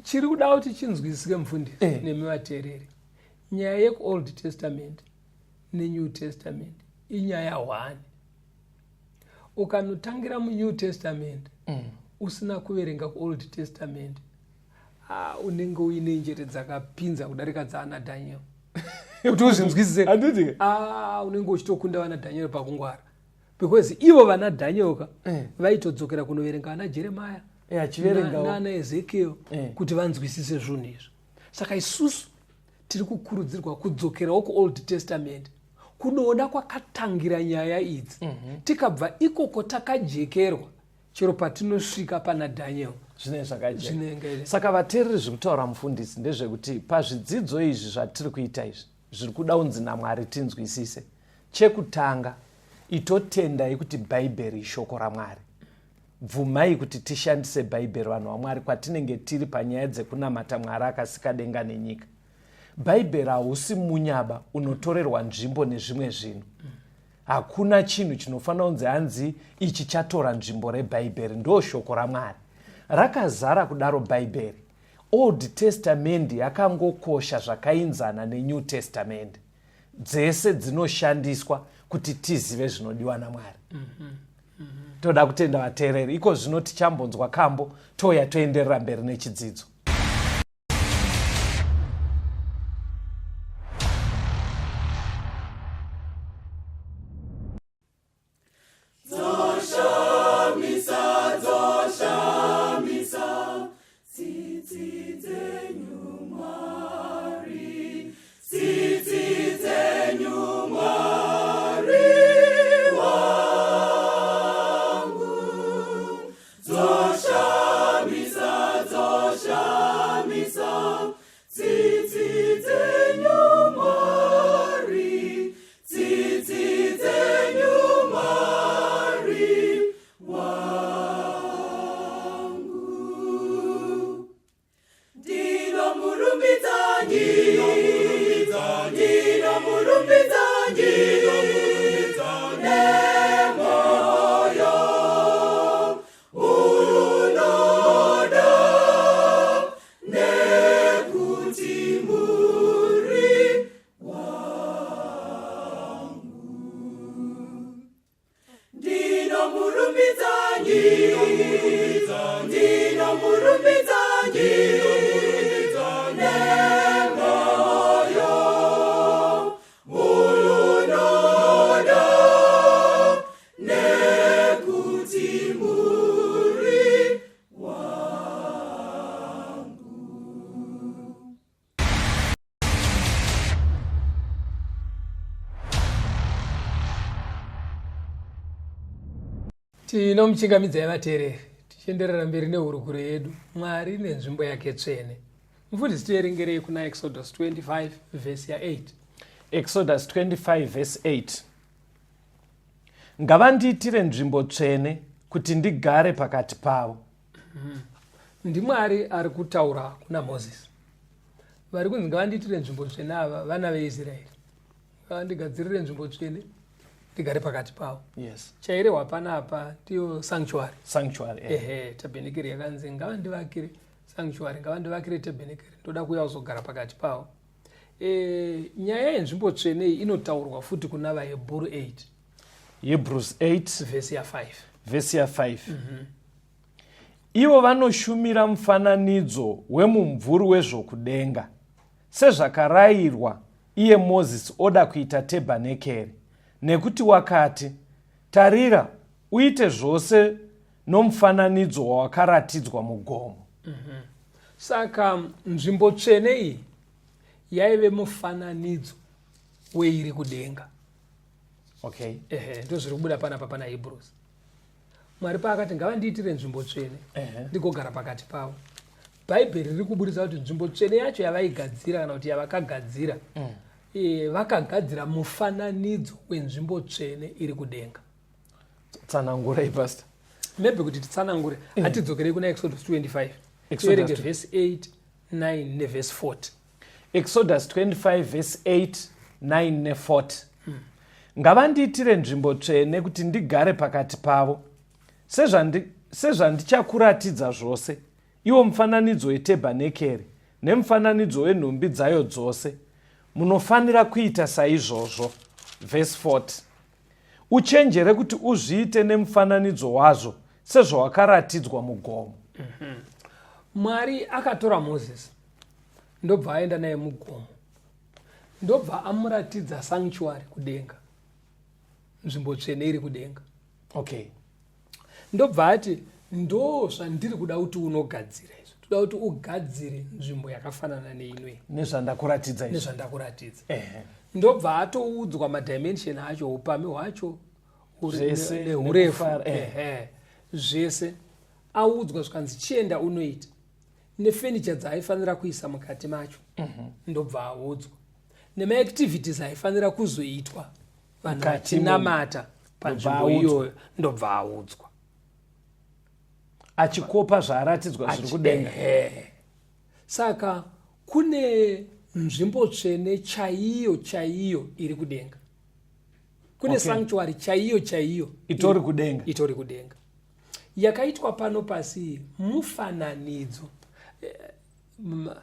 Chiri kuda kuti chinzwisike, mufundisi nemi vateereri, nyaya yekuOld Testament neNew Testament inyaya hwani. Ukanotangira muNew Testament usina kuverenga kuOld Testament, unenge uine njere dzakapinza kudarika dzaana Daniel kuti uzvinzwisise. Handiti? Unenge uchitokunda vana Daniel pakungwara, because ivo vana Daniel ka vaitodzokera kunoverenga vana Jeremaya Achiverengawo. Nana Ezekiel kuti vanzwisise zvinhu izvi. Saka isusu tiri kukurudzirwa kudzokerawo kuOld Testament kunoona kwakatangira nyaya idzi. Tikabva ikoko takajekerwa, chero patinosvika pana Daniel zvinenge zvakajeka. Zvinenge. Saka vateereri, zviri kutaura mufundisi ndezvekuti pazvidzidzo izvi zvatiri kuita izvi, zviri kuda unzi naMwari tinzwisise, chekutanga itotendai kuti Bhaibheri ishoko raMwari. Bvumai kuti tishandise Bhaibheri, vanhu vaMwari, kwatinenge tiri panyaya dzekunamata Mwari akasika denga nenyika. Bhaibheri hausi munyaba unotorerwa nzvimbo nezvimwe zvinhu. Hakuna chinhu chinofanira kunzi hanzi ichi chatora nzvimbo reBhaibheri. Ndo shoko raMwari rakazara kudaro Bhaibheri. Old Testament yakangokosha zvakainzana neNew Testament. Dzese dzinoshandiswa kuti tizive zvinodiwa naMwari. Toda kutenda vateereri. Iko zvino tichambonzwa kambo, touya toenderera mberi nechidzidzo. Dzoshamisa, dzoshamisa, tsitsi dzenyu Mwari, tsitsi dzenyu Mwari wangu. Dzoshamisa, dzoshamisa, tsitsi dzenyu Mwari, tsitsi dzenyu Mwari wangu. Ndinomurumbidza, ndinomurumbidza, ndinomurumbidza, ndinomurumbidza nemoyo unoda, nekuti muri wangu. Ndinomurumbidza, ndinomurumbidza, ndinomurumbidza, ndinomurumbidza nemoyo unoda, nekuti muri wangu. Tinomuchingamidzai vateereri, tichienderera mberi nehurukuro yedu, Mwari nenzvimbo yake tsvene. Mufundisi, tiverengerei kuna Exodus 25 vhesi ya8. Exodus 25 verse 8: "Ngavandiitire nzvimbo tsvene kuti ndigare pakati pavo." NdiMwari ari kutaura kuna Mozisi. Vari kunzi ngavandiitire nzvimbo tsvene ava vana veIsraeri. Ngavandigadzirire nzvimbo tsvene ndigare pakati pavo. Chairehwa panapa ndiyo sanctuary. Sanctuary. Ehe, tabhenekeri yakanzi ngavandivakire sanctuary, ngavandivakire tabhenekeri, ndoda kuuya kuzogara pakati pavo. Nyaya yenzvimbo tsvene iyi inotaurwa futi kuna vaHebhuru 8. Hebrews 8 vhesi ya5. Vhesi ya5: "Ivo vanoshumira mufananidzo wemumvuri wezvokudenga, sezvakarayirwa iye Mozisi oda kuita tebhanekeri, nekuti wakati, 'Tarira uite zvose nomufananidzo wawakaratidzwa mugomo.'" Saka nzvimbo tsvene iyi yaive mufananidzo weiri kudenga. Ehe, ndo zviri kubuda panapa pana Hebrews. Mwari paakati ngavandiitire nzvimbo tsvene ndigogara pakati pavo, Bhaibheri riri kuburitsa kuti nzvimbo tsvene yacho yavaigadzira kana kuti yavakagadzira. Vakagadzira mufananidzo wenzvimbo tsvene iri kudenga. Tsanangurai, pastor. Maybe kuti titsanangure, hatidzokerei kuna Exodus 25. Exodus Tiverenge 25. Vhesi 8, 9 nevhesi 40. Exodus 25 vhesi 8, 9 ne40. Ngavandiitire nzvimbo tsvene kuti ndigare pakati pavo, sezvandichakuratidza zvose, iwo mufananidzo wetebhanekeri nemufananidzo wenhumbi dzayo dzose. Munofanira kuita saizvozvo. Vhesi 40. Uchenjere kuti uzviite nemufananidzo wazvo sezvawakaratidzwa mugomo. Mwari akatora Mozisi, ndobva aenda naye mugomo, ndobva amuratidza sanctuary kudenga, nzvimbo tsvene iri kudenga. Ndobva ati, "Ndo zvandiri kuda kuti unogadzira izvo. Toda kuti ugadzire nzvimbo yakafanana neinoi." Nezvandakuratidza izvi. Nezvandakuratidza. Ndobva atoudzwa madimension acho, upami hwacho, Zvese, neurefu. nekufara. Ehe, zvese audzwa, zvikanzi, "Chienda unoita." Nefenicha dzaaifanira kuisa mukati macho, ndobva audzwa nemaactivities aifanira kuzoitwa vanhu Mukati. vachinamata panzvimbo Ndobva audzwa. iyoyo, ndobva audzwa. Achikopa zvaaratidzwa zviri kudenga. Ehe. Saka kune nzvimbo tsvene chaiyo chaiyo iri kudenga, kune sanctuary chaiyo chaiyo. Itori kudenga. Itori kudenga. Yakaitwa pano pasi mufananidzo.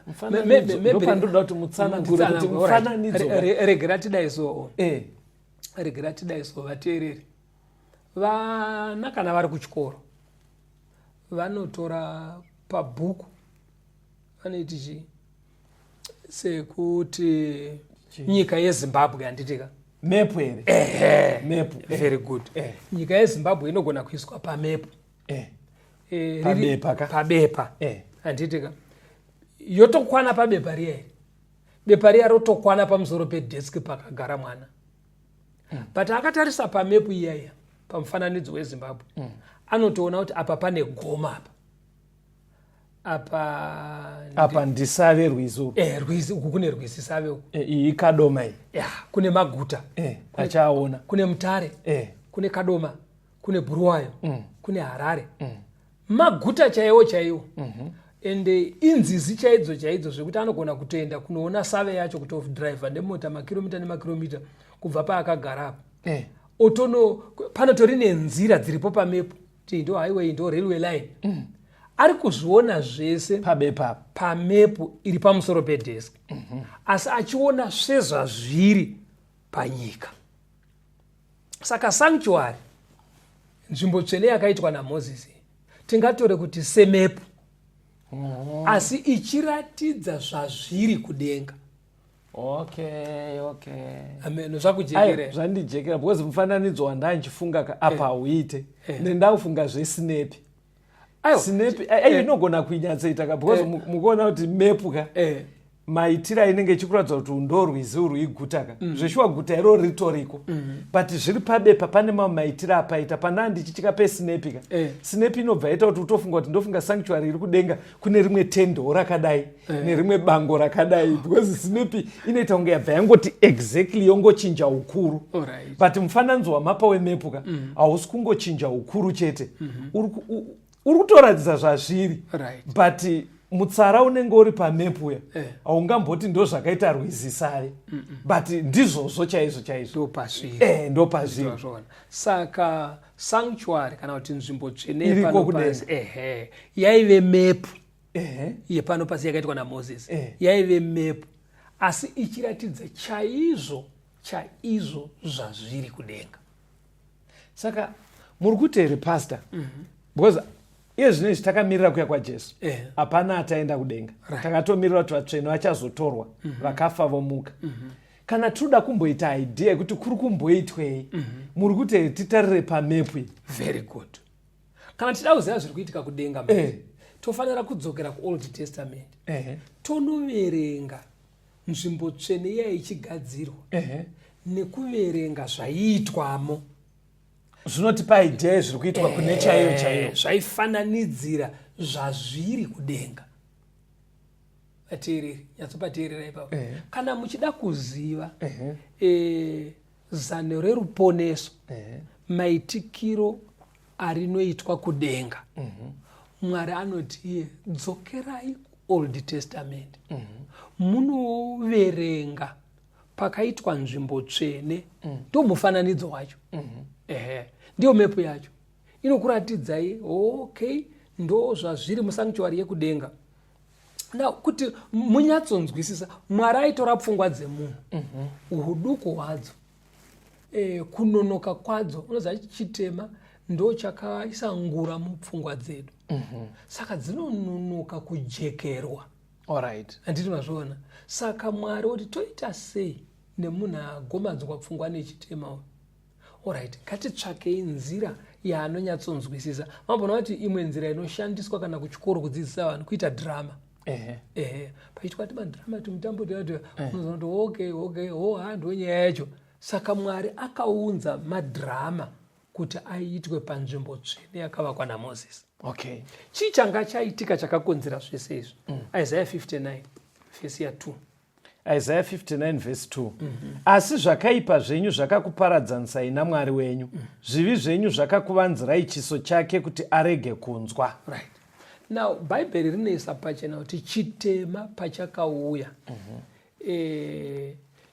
Mufananidzo. Ndopandoda kuti mutsanangure kuti Nditsanangure, alright. mufananidzo. Regera tidai so, regera tidai so, vateereri. Vana kana vari kuchikoro vanotora pabhuku, vanoiti chii, sekuti nyika yeZimbabwe, handitika? Mepu here? Mepu. Very good. Nyika yeZimbabwe inogona kuiswa pamepu. Pabepa ka? Pabepa, handitika? Yotokwana pabepa riya iri, bepa riya rotokwana pamusoro pedeski pakagara mwana. But akatarisa pamepu iyaiya, pamufananidzo weZimbabwe, anotoona kuti apa pane goma, apa apa Apa ndisave, rwizi urwu. Rwizi uku, kune rwizi Save uku. Iyi Kadoma iyi. Ya, kune maguta. Achaona. Kune Mutare, kune Kadoma, kune Bhuruwayo, kune Harare. Maguta chaiwo chaiwo, ende inzizi chaidzo chaidzo, zvekuti anogona kutoenda kunoona Save yacho, kutodhiraivha nemota makiromita nemakiromita kubva paakagara apa. Otono panotori nenzira dziripo pamepu, kuti ndo highway, ndo railway line. Ari kuzviona zvese Pabepa apa. pamepu iri pamusoro pedesk, asi achiona sezvazviri panyika. Saka sanctuary, nzvimbo tsvene yakaitwa naMozisi, tingatore kuti semepu, asi ichiratidza zvazviri kudenga. Okay. Amen, zvakujekere? Aiwa, zvandijekera, because mufananidzo wandanchifunga ka apa hauite. Nendakufunga zvesinepi. Aiwa. Sinepi ai inogona kuinyatsoita ka, because mukuona kuti mepu ka, maitiro ainenge ichikuratidza kuti ndo rwizi urwu, iguta ka. Zveshuwa guta iroro ritoriko, but zviri pabepa pane mamwe maitiro apaita. Pana ndichitya pesinepi ka. Sinepi inobva yaita kuti utofunga kuti ndofunga sanctuary iri kudenga kune rimwe tendo rakadai nerimwe bango rakadai, because sinepi inoita kunge yabva yangoti exactly yongochinja ukuru. But mufananidzo wamapa wemepu ka hausi kungochinja ukuru chete, uri kutoratidza zvazviri. But mutsara unenge uri pamepu uya haungamboti ndo zvakaita rwizi Save, but ndizvozvo chaizvo chaizvo. Ndopazviri. Ndopazviri. Ndozvona. Saka sanctuary kana kuti nzvimbo tsvene Iriko yepano kudenga. pasi, ehe, yaive mepu yepano pasi yakaitwa naMozisi. Yaive mepu, asi ichiratidza chaizvo chaizvo zvazviri kudenga. Saka muri kuti here, pastor, because iye zvino izvi takamirira kuya kwaJesu, hapana ataenda kudenga. Takatomirira kuti vatsvene vachazotorwa, vakafa vomuka. Kana tinoda kumboita idea yekuti kuri kumboitwei, muri kuti here titarire pamepu iyi? Very good. Kana tichida kuziva zviri kuitika kudenga manje, tofanira kudzokera kuOld Testament, tonoverenga nzvimbo tsvene iya ichigadzirwa nekuverenga zvaiitwamo. Zvinotipa idea yezviri kuitwa kune chaiyo chaiyo. Zvaifananidzira zvazviri kudenga. Vateereri, nyatsopateerera ipapo. Ehe. Kana muchida kuziva Ehe. zano reruponeso, Ehe. maitikiro arinoitwa kudenga, Mwari anoti iye, dzokerai kuOld Testament, munoverenga pakaitwa nzvimbo tsvene. Ndo mufananidzo wacho. Ehe, ndiyo mepu yacho inokuratidzai. Okay, ndo zvazviri musanctuary yekudenga. Now, kuti munyatsonzwisisa, Mwari aitora pfungwa dzemunhu, uduku hwadzo, kunonoka kwadzo. Unoziva, chitema ndo chakaisa ngura mupfungwa dzedu, saka dzinononoka kujekerwa. Handiti mazviona? Saka Mwari oti, toita sei nemunhu agomadzwa pfungwa nechitema uyu? Alright, ngatitsvakei nzira yaanonyatsonzwisisa. Mambona kuti imwe nzira inoshandiswa kana kuchikoro kudzidzisa vanhu kuita dhirama. Ehe, paitwa ti madhirama, tumutambo tuyatu, unozoona kuti okay, ho ha, ndo nyaya yacho. Saka Mwari akaunza madhirama kuti aitwe panzvimbo tsvene yakavakwa naMozisi. Chii changa chaitika chakakonzera zvese izvi? Isaiah 59 vhesi ya2. Isaiah 59 vhesi 2: Asi zvakaipa zvenyu zvakakuparadzanisai naMwari wenyu, zvivi zvenyu zvakakuvanzirai chiso chake kuti arege kunzwa. Right, now Bhaibheri rinoisa pachena kuti chitema pachakauya,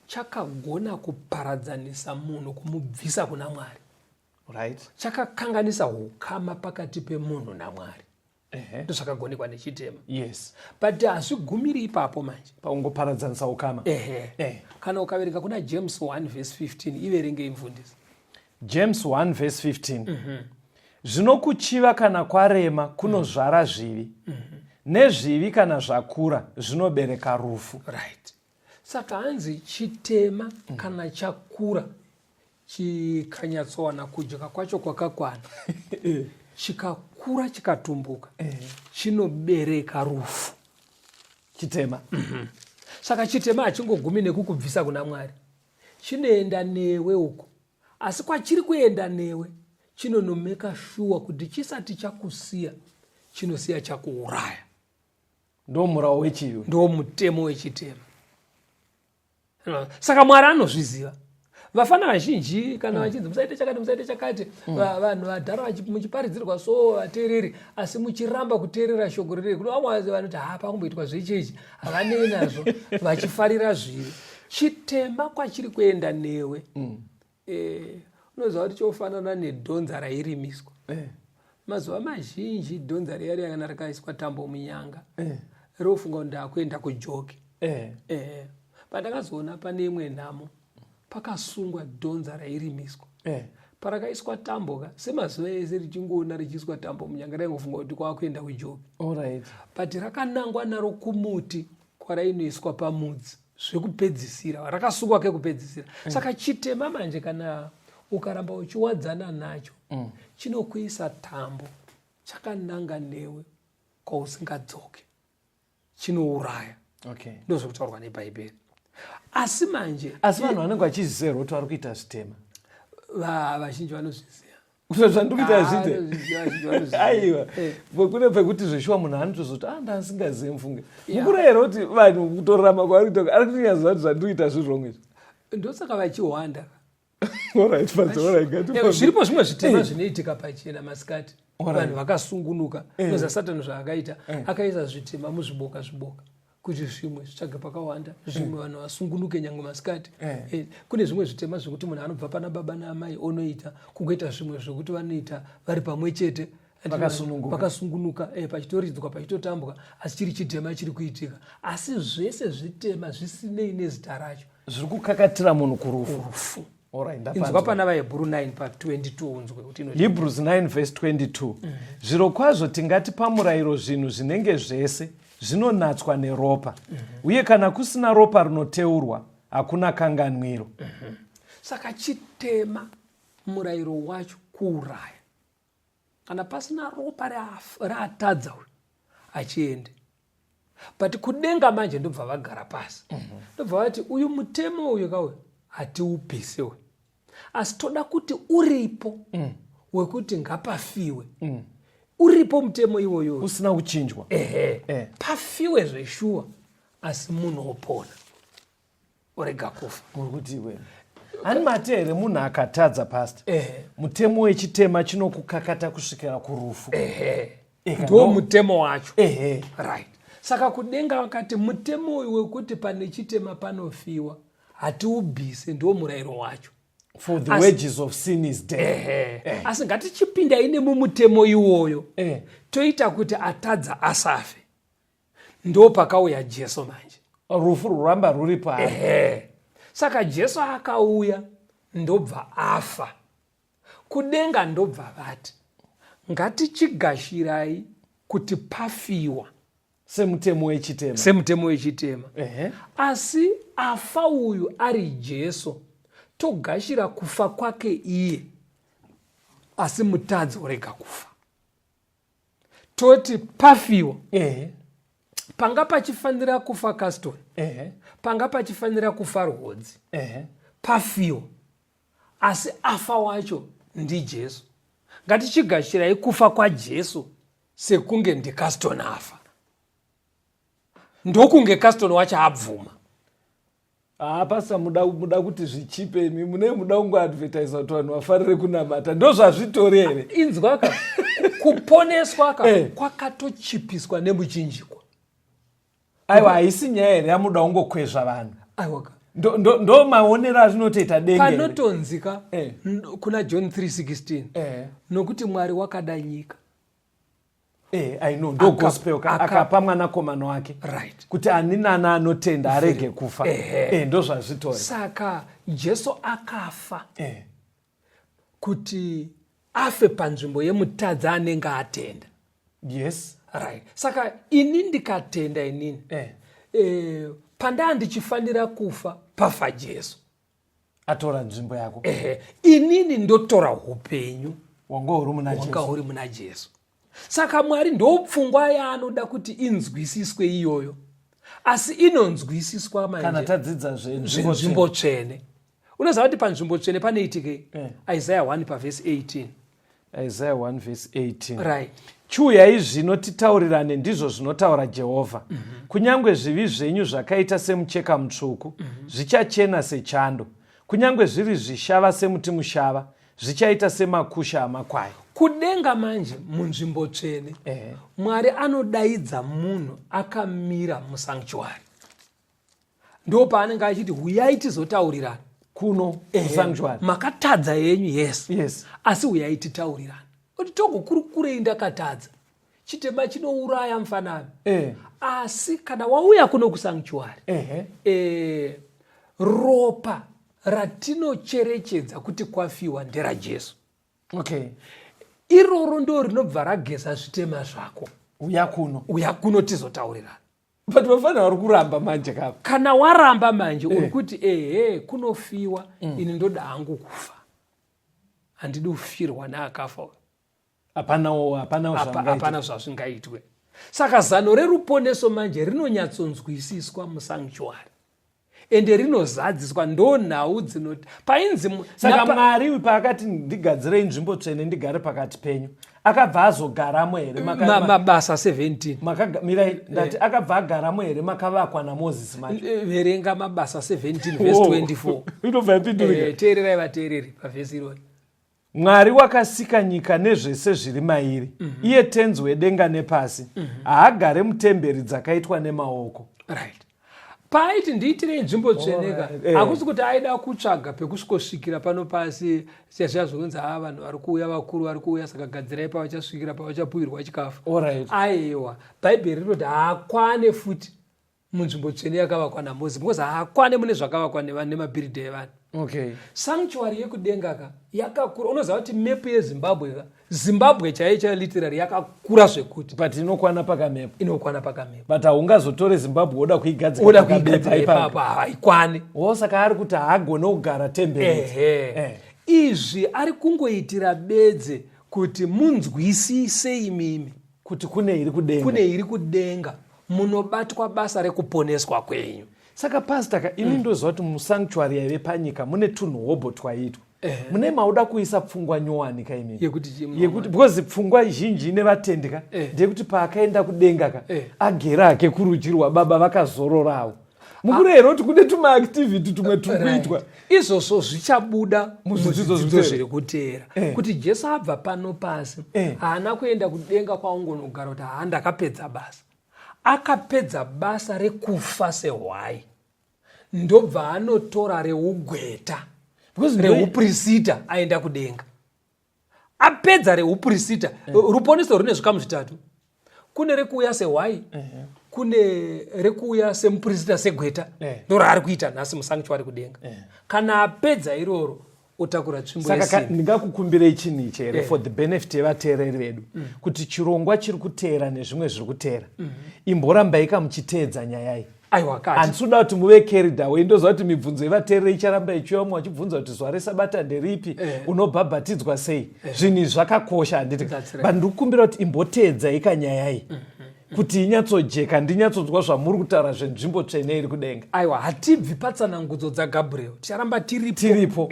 chakagona kuparadzanisa munhu, kumubvisa kuna Mwari. Chakakanganisa ukama pakati pemunhu naMwari. Ndozvakagonekwa nechitema. But hazvigumiri ipapo manje. Paungoparadzanisa ukama. Ehe. Kana ukaverenga kuna James 1 vhesi 15, iverengei, mufundisi. James 1 vhesi 15: Zvino kuchiva kana kwarema kunozvara zvivi, nezvivi kana zvakura zvinobereka rufu. Right, saka hanzi chitema kana chakura, chikanyatsowana kudya kwacho kwakakwana, chikakura, chikatumbuka, chinobereka rufu. Chitema. Saka chitema hachingogumi nekukubvisa kuna Mwari, chinoenda newe uko. Asi kwachiri kuenda newe, chinonomeka shuwa kuti chisati chakusiya, chinosiya chakuuraya. Ndo murau wechivi. Ndo mutemo wechitema. Saka Mwari anozviziva. Vafana vazhinji kana vachinzi musaite chakati, musaite chakati, vanhu vadhara muchiparidzirwa so, vateereri, asi muchiramba kuteerera shoko riri. Kuno vamwe vanoti, ha, pakumboitwa zvechechi, havanei nazvo, vachifarira zvivi. Chitema kwachiri kuenda newe, unoziva kuti chofanana nedhonza rairimiswa. Mazuva mazhinji dhonza riya riya, kana rikaiswa tambo munyanga, rofunga kuti ndakuenda kujoki. Pandakazoona pane imwe nhamo, pakasungwa dhonza rairimiswa. Parakaiswa tambo ka, semazuva ese richingoona richiiswa tambo munyanga, raingofunga kuti kwakuenda kujoki. But rakanangwa naro kumuti kwarainoiswa pamudzi zvekupedzisira, rakasungwa kekupedzisira. Saka chitema manje, kana ukaramba uchiwadzana nacho, chinokuisa tambo chakananga newe kwausingadzoke, chinouraya. Ndozvekutaurwa neBhaibheri. Asi manje Asi vanhu vanenge vachiziva here kuti vari kuita zvitema? Vazhinji vanozviziva. Kuti zvandiri kuita Ah, zviite? Vanozviziva, vazhinji vanozviziva. Aiwa, kune pekuti zveshuwa munhu anotozoti, a, ndasingazivi, mufunge. Yeah. Mukura here kuti vanhu kutorarama kwavari kuita, ari kutonyaziva kuti zvandiri kuita zviri wrong izvi? Ndosaka vachihwanda. Alright, Father, alright, ngatifambe. Zviripo zvimwe zvitema zvinoitika pachena masikati, vanhu vakasungunuka. Unoziva Satani zvaakaita? Akaisa zvitema muzviboka zviboka kuti zvimwe zvitsvage pakawanda, zvimwe vanhu vasungunuke nyange masikati. Kune zvimwe zvitema zvekuti munhu anobva pana baba naamai onoita, kungoita zvimwe zvekuti vanoita vari pamwe chete. Vakasununguka. Vakasungunuka, pachitoridzwa, pachitotambwa, asi chiri chitema chiri kuitika. Asi zvese zvitema zvisinei nezita racho. Zviri kukakatira munhu kurufu. Rufu. Alright, Inzwa ndapanzwa. pana vaHebhuru 9 pa22, unzwe kuti inoti. Hebrews 9 verse 22: Zviro kwazvo tingati pamurayiro zvinhu zvinenge zvese zvinonatswa neropa, uye kana kusina ropa rinoteurwa, hakuna kanganwiro. Saka chitema, murayiro wacho kuuraya. Kana pasina ropa raatadza uyu, achiende. But kudenga manje ndobva vagara pasi, ndobva vati, uyu mutemo uyu kauyu hatiupise uyu, asi toda kuti uripo wekuti ngapafiwe. Uripo mutemo iwoyo. Usina kuchinjwa. Ehe. Pafiwe zveshuwa. Asi munhu opona, orega kufa. Muri kuti iwe hani mati here munhu akatadza, pastor? Mutemo wechitema chinokukakata kusvikira kurufu. Ehe, ndo mutemo wacho. Right, saka kudenga vakati mutemo uyu wekuti pane chitema panofiwa hatiubvise, ndo murayiro wacho. For the wages of sin is death. Ehe. Asi ngatichipindai nemumutemo iwoyo, toita kuti atadza asafe. Ndo pakauya Jesu manje. Rufu ruramba ruripo. Ehe, saka Jesu akauya, ndobva afa. Kudenga ndobva vati, ngatichigashirai kuti pafiwa semutemo wechitema. Semutemo wechitema. Asi afa uyu ari Jesu, togashira kufa kwake iye, asi mutadzi orega kufa. Toti pafiwa, panga pachifanira kufa Caston, panga pachifanira kufa Rwodzi, pafiwa, asi afa wacho ndiJesu. Ngatichigashirai kufa kwaJesu sekunge ndiCaston afa, ndokunge Caston wacho abvuma. Haa, pastor, muda kuti zvichipe imi mune muda kungoadvertisa kuti vanhu vafarire kunamata, ndo zvazvitori here? Inzwa ka, kuponeswa ka kwakatochipiswa nemuchinjikwa. Aiwa, haisi nyaya here yamuda kungokwezva vanhu? Aiwa ka. Ndo maonero azvinotoita denga here? Panotonzika kuna John 3:16, nokuti Mwari wakada nyika. I know, ndo gospel ka, akapa mwanakomana wake kuti ani nani anotenda arege kufa. Ndo zvazvitori. Saka Jesu akafa kuti afe panzvimbo yemutadzi anenge atenda. Right, saka ini ndikatenda inini, pandaa ndichifanira kufa, pafa Jesu. Atora nzvimbo yako. Ehe, inini ndotora upenyu wanga uri muna wanga Jesu. Huri muna Jesu. Saka Mwari ndopfungwa yaanoda kuti inzwisiswe iyoyo, asi inonzwisiswa kana manje tadzidza zvezvimbo zvinzvimbo tsvene. Unoziva kuti panzvimbo tsvene panoitikei? Isaiah 1 pavhesi 18. Isaiah 1 vhesi 18. Chiuyai zvino titaurirane, ndizvo zvinotaura Jehovha. Kunyange zvivi zvenyu zvakaita semucheka mutsvuku, zvichachena sechando. Kunyange zviri zvishava semuti mushava, zvichaita semakusha amakwai. Kudenga manje, munzvimbo tsvene, Mwari anodaidza munhu akamira musanctuary. Ndo paanenge achiti, "Huyai tizotaurirana." Kuno kusanctuary. Makatadza yenyu, yes, asi huyai titaurirana. Kuti togokurukurei? Ndakatadza. Chitema chinouraya, mufanami. Asi kana wauya kuno kusanctuary, ropa ratinocherechedza kuti kwafiwa nderaJesu. Iroro ndo rinobva rageza zvitema zvako. Uya kuno. Uya kuno tizotaurirana. But vafanira vari kuramba manje kapa. Kana waramba manje, uri kuti, "Ehe, kunofiwa, ini ndoda hangu kufa, handidi kufirwa neakafa uyu." Hapanawo, hapanawo zvaangaita. Hapana zvazvingaitwe. Saka zano reruponeso manje rinonyatsonzwisiswa musanctuary, ende rinozadziswa. Ndo nhau dzinoti painzi Saka Mwari paakati, "Ndigadzirei nzvimbo tsvene ndigare pakati penyu," akabva azogaramo here? Mabasa 17. Mirai, ndati akabva agaramo here makavakwa naMozisi manje? Verenga Mabasa 17 verse 24. Inobva yapindurika. Teererai vateereri pavhesi irori. Mwari wakasika nyika nezvese zviri mairi, iye tenzi wedenga nepasi, haagare mutemberi dzakaitwa nemaoko. Right, paaiti, "Ndiitirei nzvimbo tsveneka," hakusi kuti aida kutsvaga pekusvikosvikira pano pasi, sezviya zvinonzi, "Ha, vanhu vari kuuya, vakuru vari kuuya, saka gadzirai pavachasvikira, pavachapuhirwa chikafu." Aiwa, Bhaibheri rinoti haakwane futi munzvimbo tsvene yakavakwa naMozisi, because haakwane mune zvakavakwa nemabhiridha evanhu. Sanctuary yekudenga ka yakakura. Unoziva kuti mepu yeZimbabwe ka, Zimbabwe chaiyo chaiyo, literary yakakura zvekuti But inokwana pakamepo. Inokwana pakamepo. But haungazotore Zimbabwe woda kuigadzika Oda pakabepa kuigadzira ipapo. ipapo, haikwani. Wo, saka ari kuti haagone kugara temberi. Ehe. Izvi ari kungoitira bedze kuti munzwisise imimi kuti kune iri kudenga. Kune iri kudenga munobatwa basa rekuponeswa kwenyu. Saka pastor ka, ini ndoziva kuti musanctuary yaive panyika mune tunhu hobho twaiitwa. Mune mauda kuisa pfungwa nyowani ka imimi. Yekuti chii munoona? Yekuti because pfungwa zhinji ine vatendi ka ndeyekuti paakaenda kudenga ka agere hake kurudyi rwababa vakazororawo. Mukuru here kuti kune tumaactivity tumwe turi kuitwa? Right. Izvozvo zvichabuda muzvidzidzo muzvidzidzo zviri zviri kuteera kuti Jesu abva pano pasi haana kuenda kudenga kwaungonogara kuti haa ndakapedza basa. Akapedza basa rekufa sehwai, ndobva anotora reugweta Because reuprisita aenda kudenga. Apedza reuprisita, ruponeso rune zvikamu zvitatu. Kune rekuuya sehwai, kune rekuuya semuprisita segweta, ndoraari kuita nhasi musanctuary kudenga. Kana apedza iroro otakura tsvimbo Saka yesimbi. Ndingakukumbirei chinhu ichi here for the benefit yevateereri vedu, kuti chirongwa chiri kuteera nezvimwe zviri kuteera, imborambai kamuchiteedza nyaya iyi. Aiwa, kati. Handisi kuda kuti muve carried away. Ndoziva kuti mibvunzo yevateereri icharamba ichiuya, vamwe vachibvunza kuti zuva resabata nderipi, unobhabhatidzwa sei. Zvinhu izvi zvakakosha, handiti? That's right. But ndiri kukumbira kuti imboteedzai kanyaya iyi kuti inyatsojeka, ndinyatsonzwa zvamuri kutaura zvenzvimbo tsvene iri kudenga. Aiwa, hatibvi patsanangudzo dzaGabriel, ticharamba tiripo. Tiripo.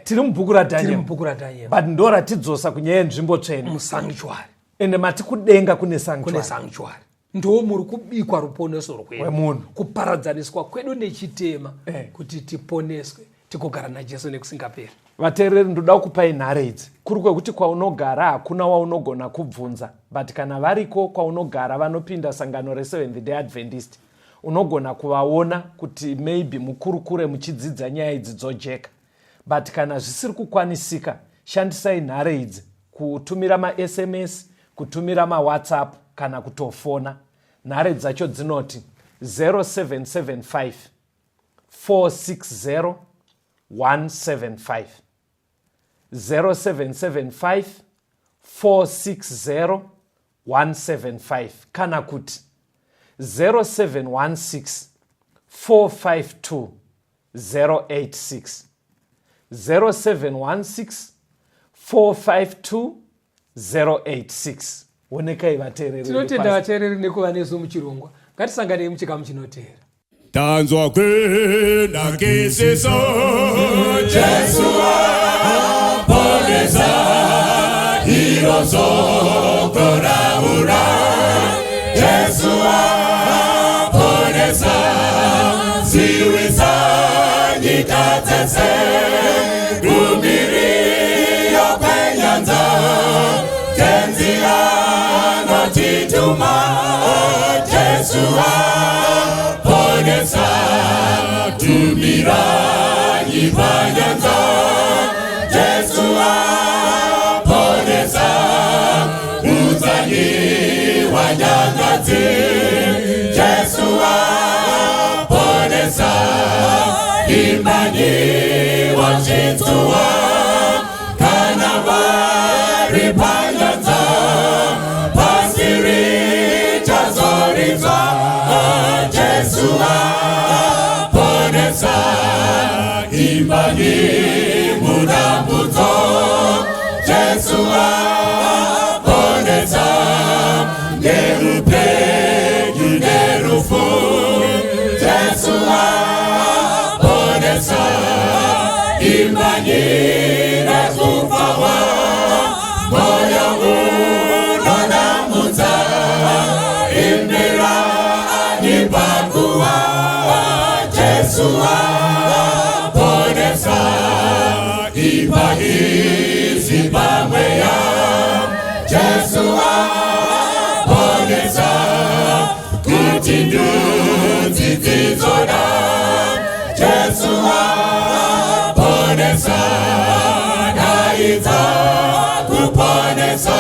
Tiri mubhuku raDaniel. Tiri mubhuku raDaniel. But ndoratidzoswa kunyaya yenzvimbo tsvene musanctuary. Ende mati kudenga kune sanctuary. Kune sanctuary. Ndo muri kubikwa ruponeso rwedu, Rwemunhu. Kuparadzaniswa kwedu nechitema, kuti tiponeswe tigogara naJesu nekusingaperi. Vateereri, ndoda kukupai nhare idzi. Kuri kwekuti kwaunogara hakuna waunogona kubvunza, but kana variko kwaunogara vanopinda sangano reSeventh Day Adventist, unogona kuvaona kuti maybe mukurukure muchidzidza nyaya idzi dzojeka. But kana zvisiri kukwanisika, shandisai nhare idzi kutumira maSMS, kutumira maWhatsApp kana kutofona. Nhare dzacho dzinoti 0775 460 175, 0775 460 175, kana kuti 0716 452 086, 0716 452 086. Onekai vateereri. Tinotenda vateereri nekuva nesu muchirongwa. Ngatisanganei muchikamu chinoteera. Tanzwa kunakisiso Jesu aponesa, iro soko raura. Jesu aponesa, ziwisa nyika dzese, kumiriyo kwenyanza. Tenzi anotituma, Jesu aponesa, tumirai panyanza. Jesu aponesa, udzanyi wanyangadzi. Jesu aponesa, imbanyi wachitsuwa, kana vari panyanza, pasi richazoridzwa. Jesu aponesa, imbanyi mudambudzo. Jesu aponesa, ngeupenyu nerufu. Jesu aponesa, imbanyi nekufawa, moyo unonamudza, imbirani pakuwa. Jesu aponesa, ipa izi pamweya. Jesu aponesa, kuti ndudzi dzidzoda. Jesu aponesa, daidza kuponesa.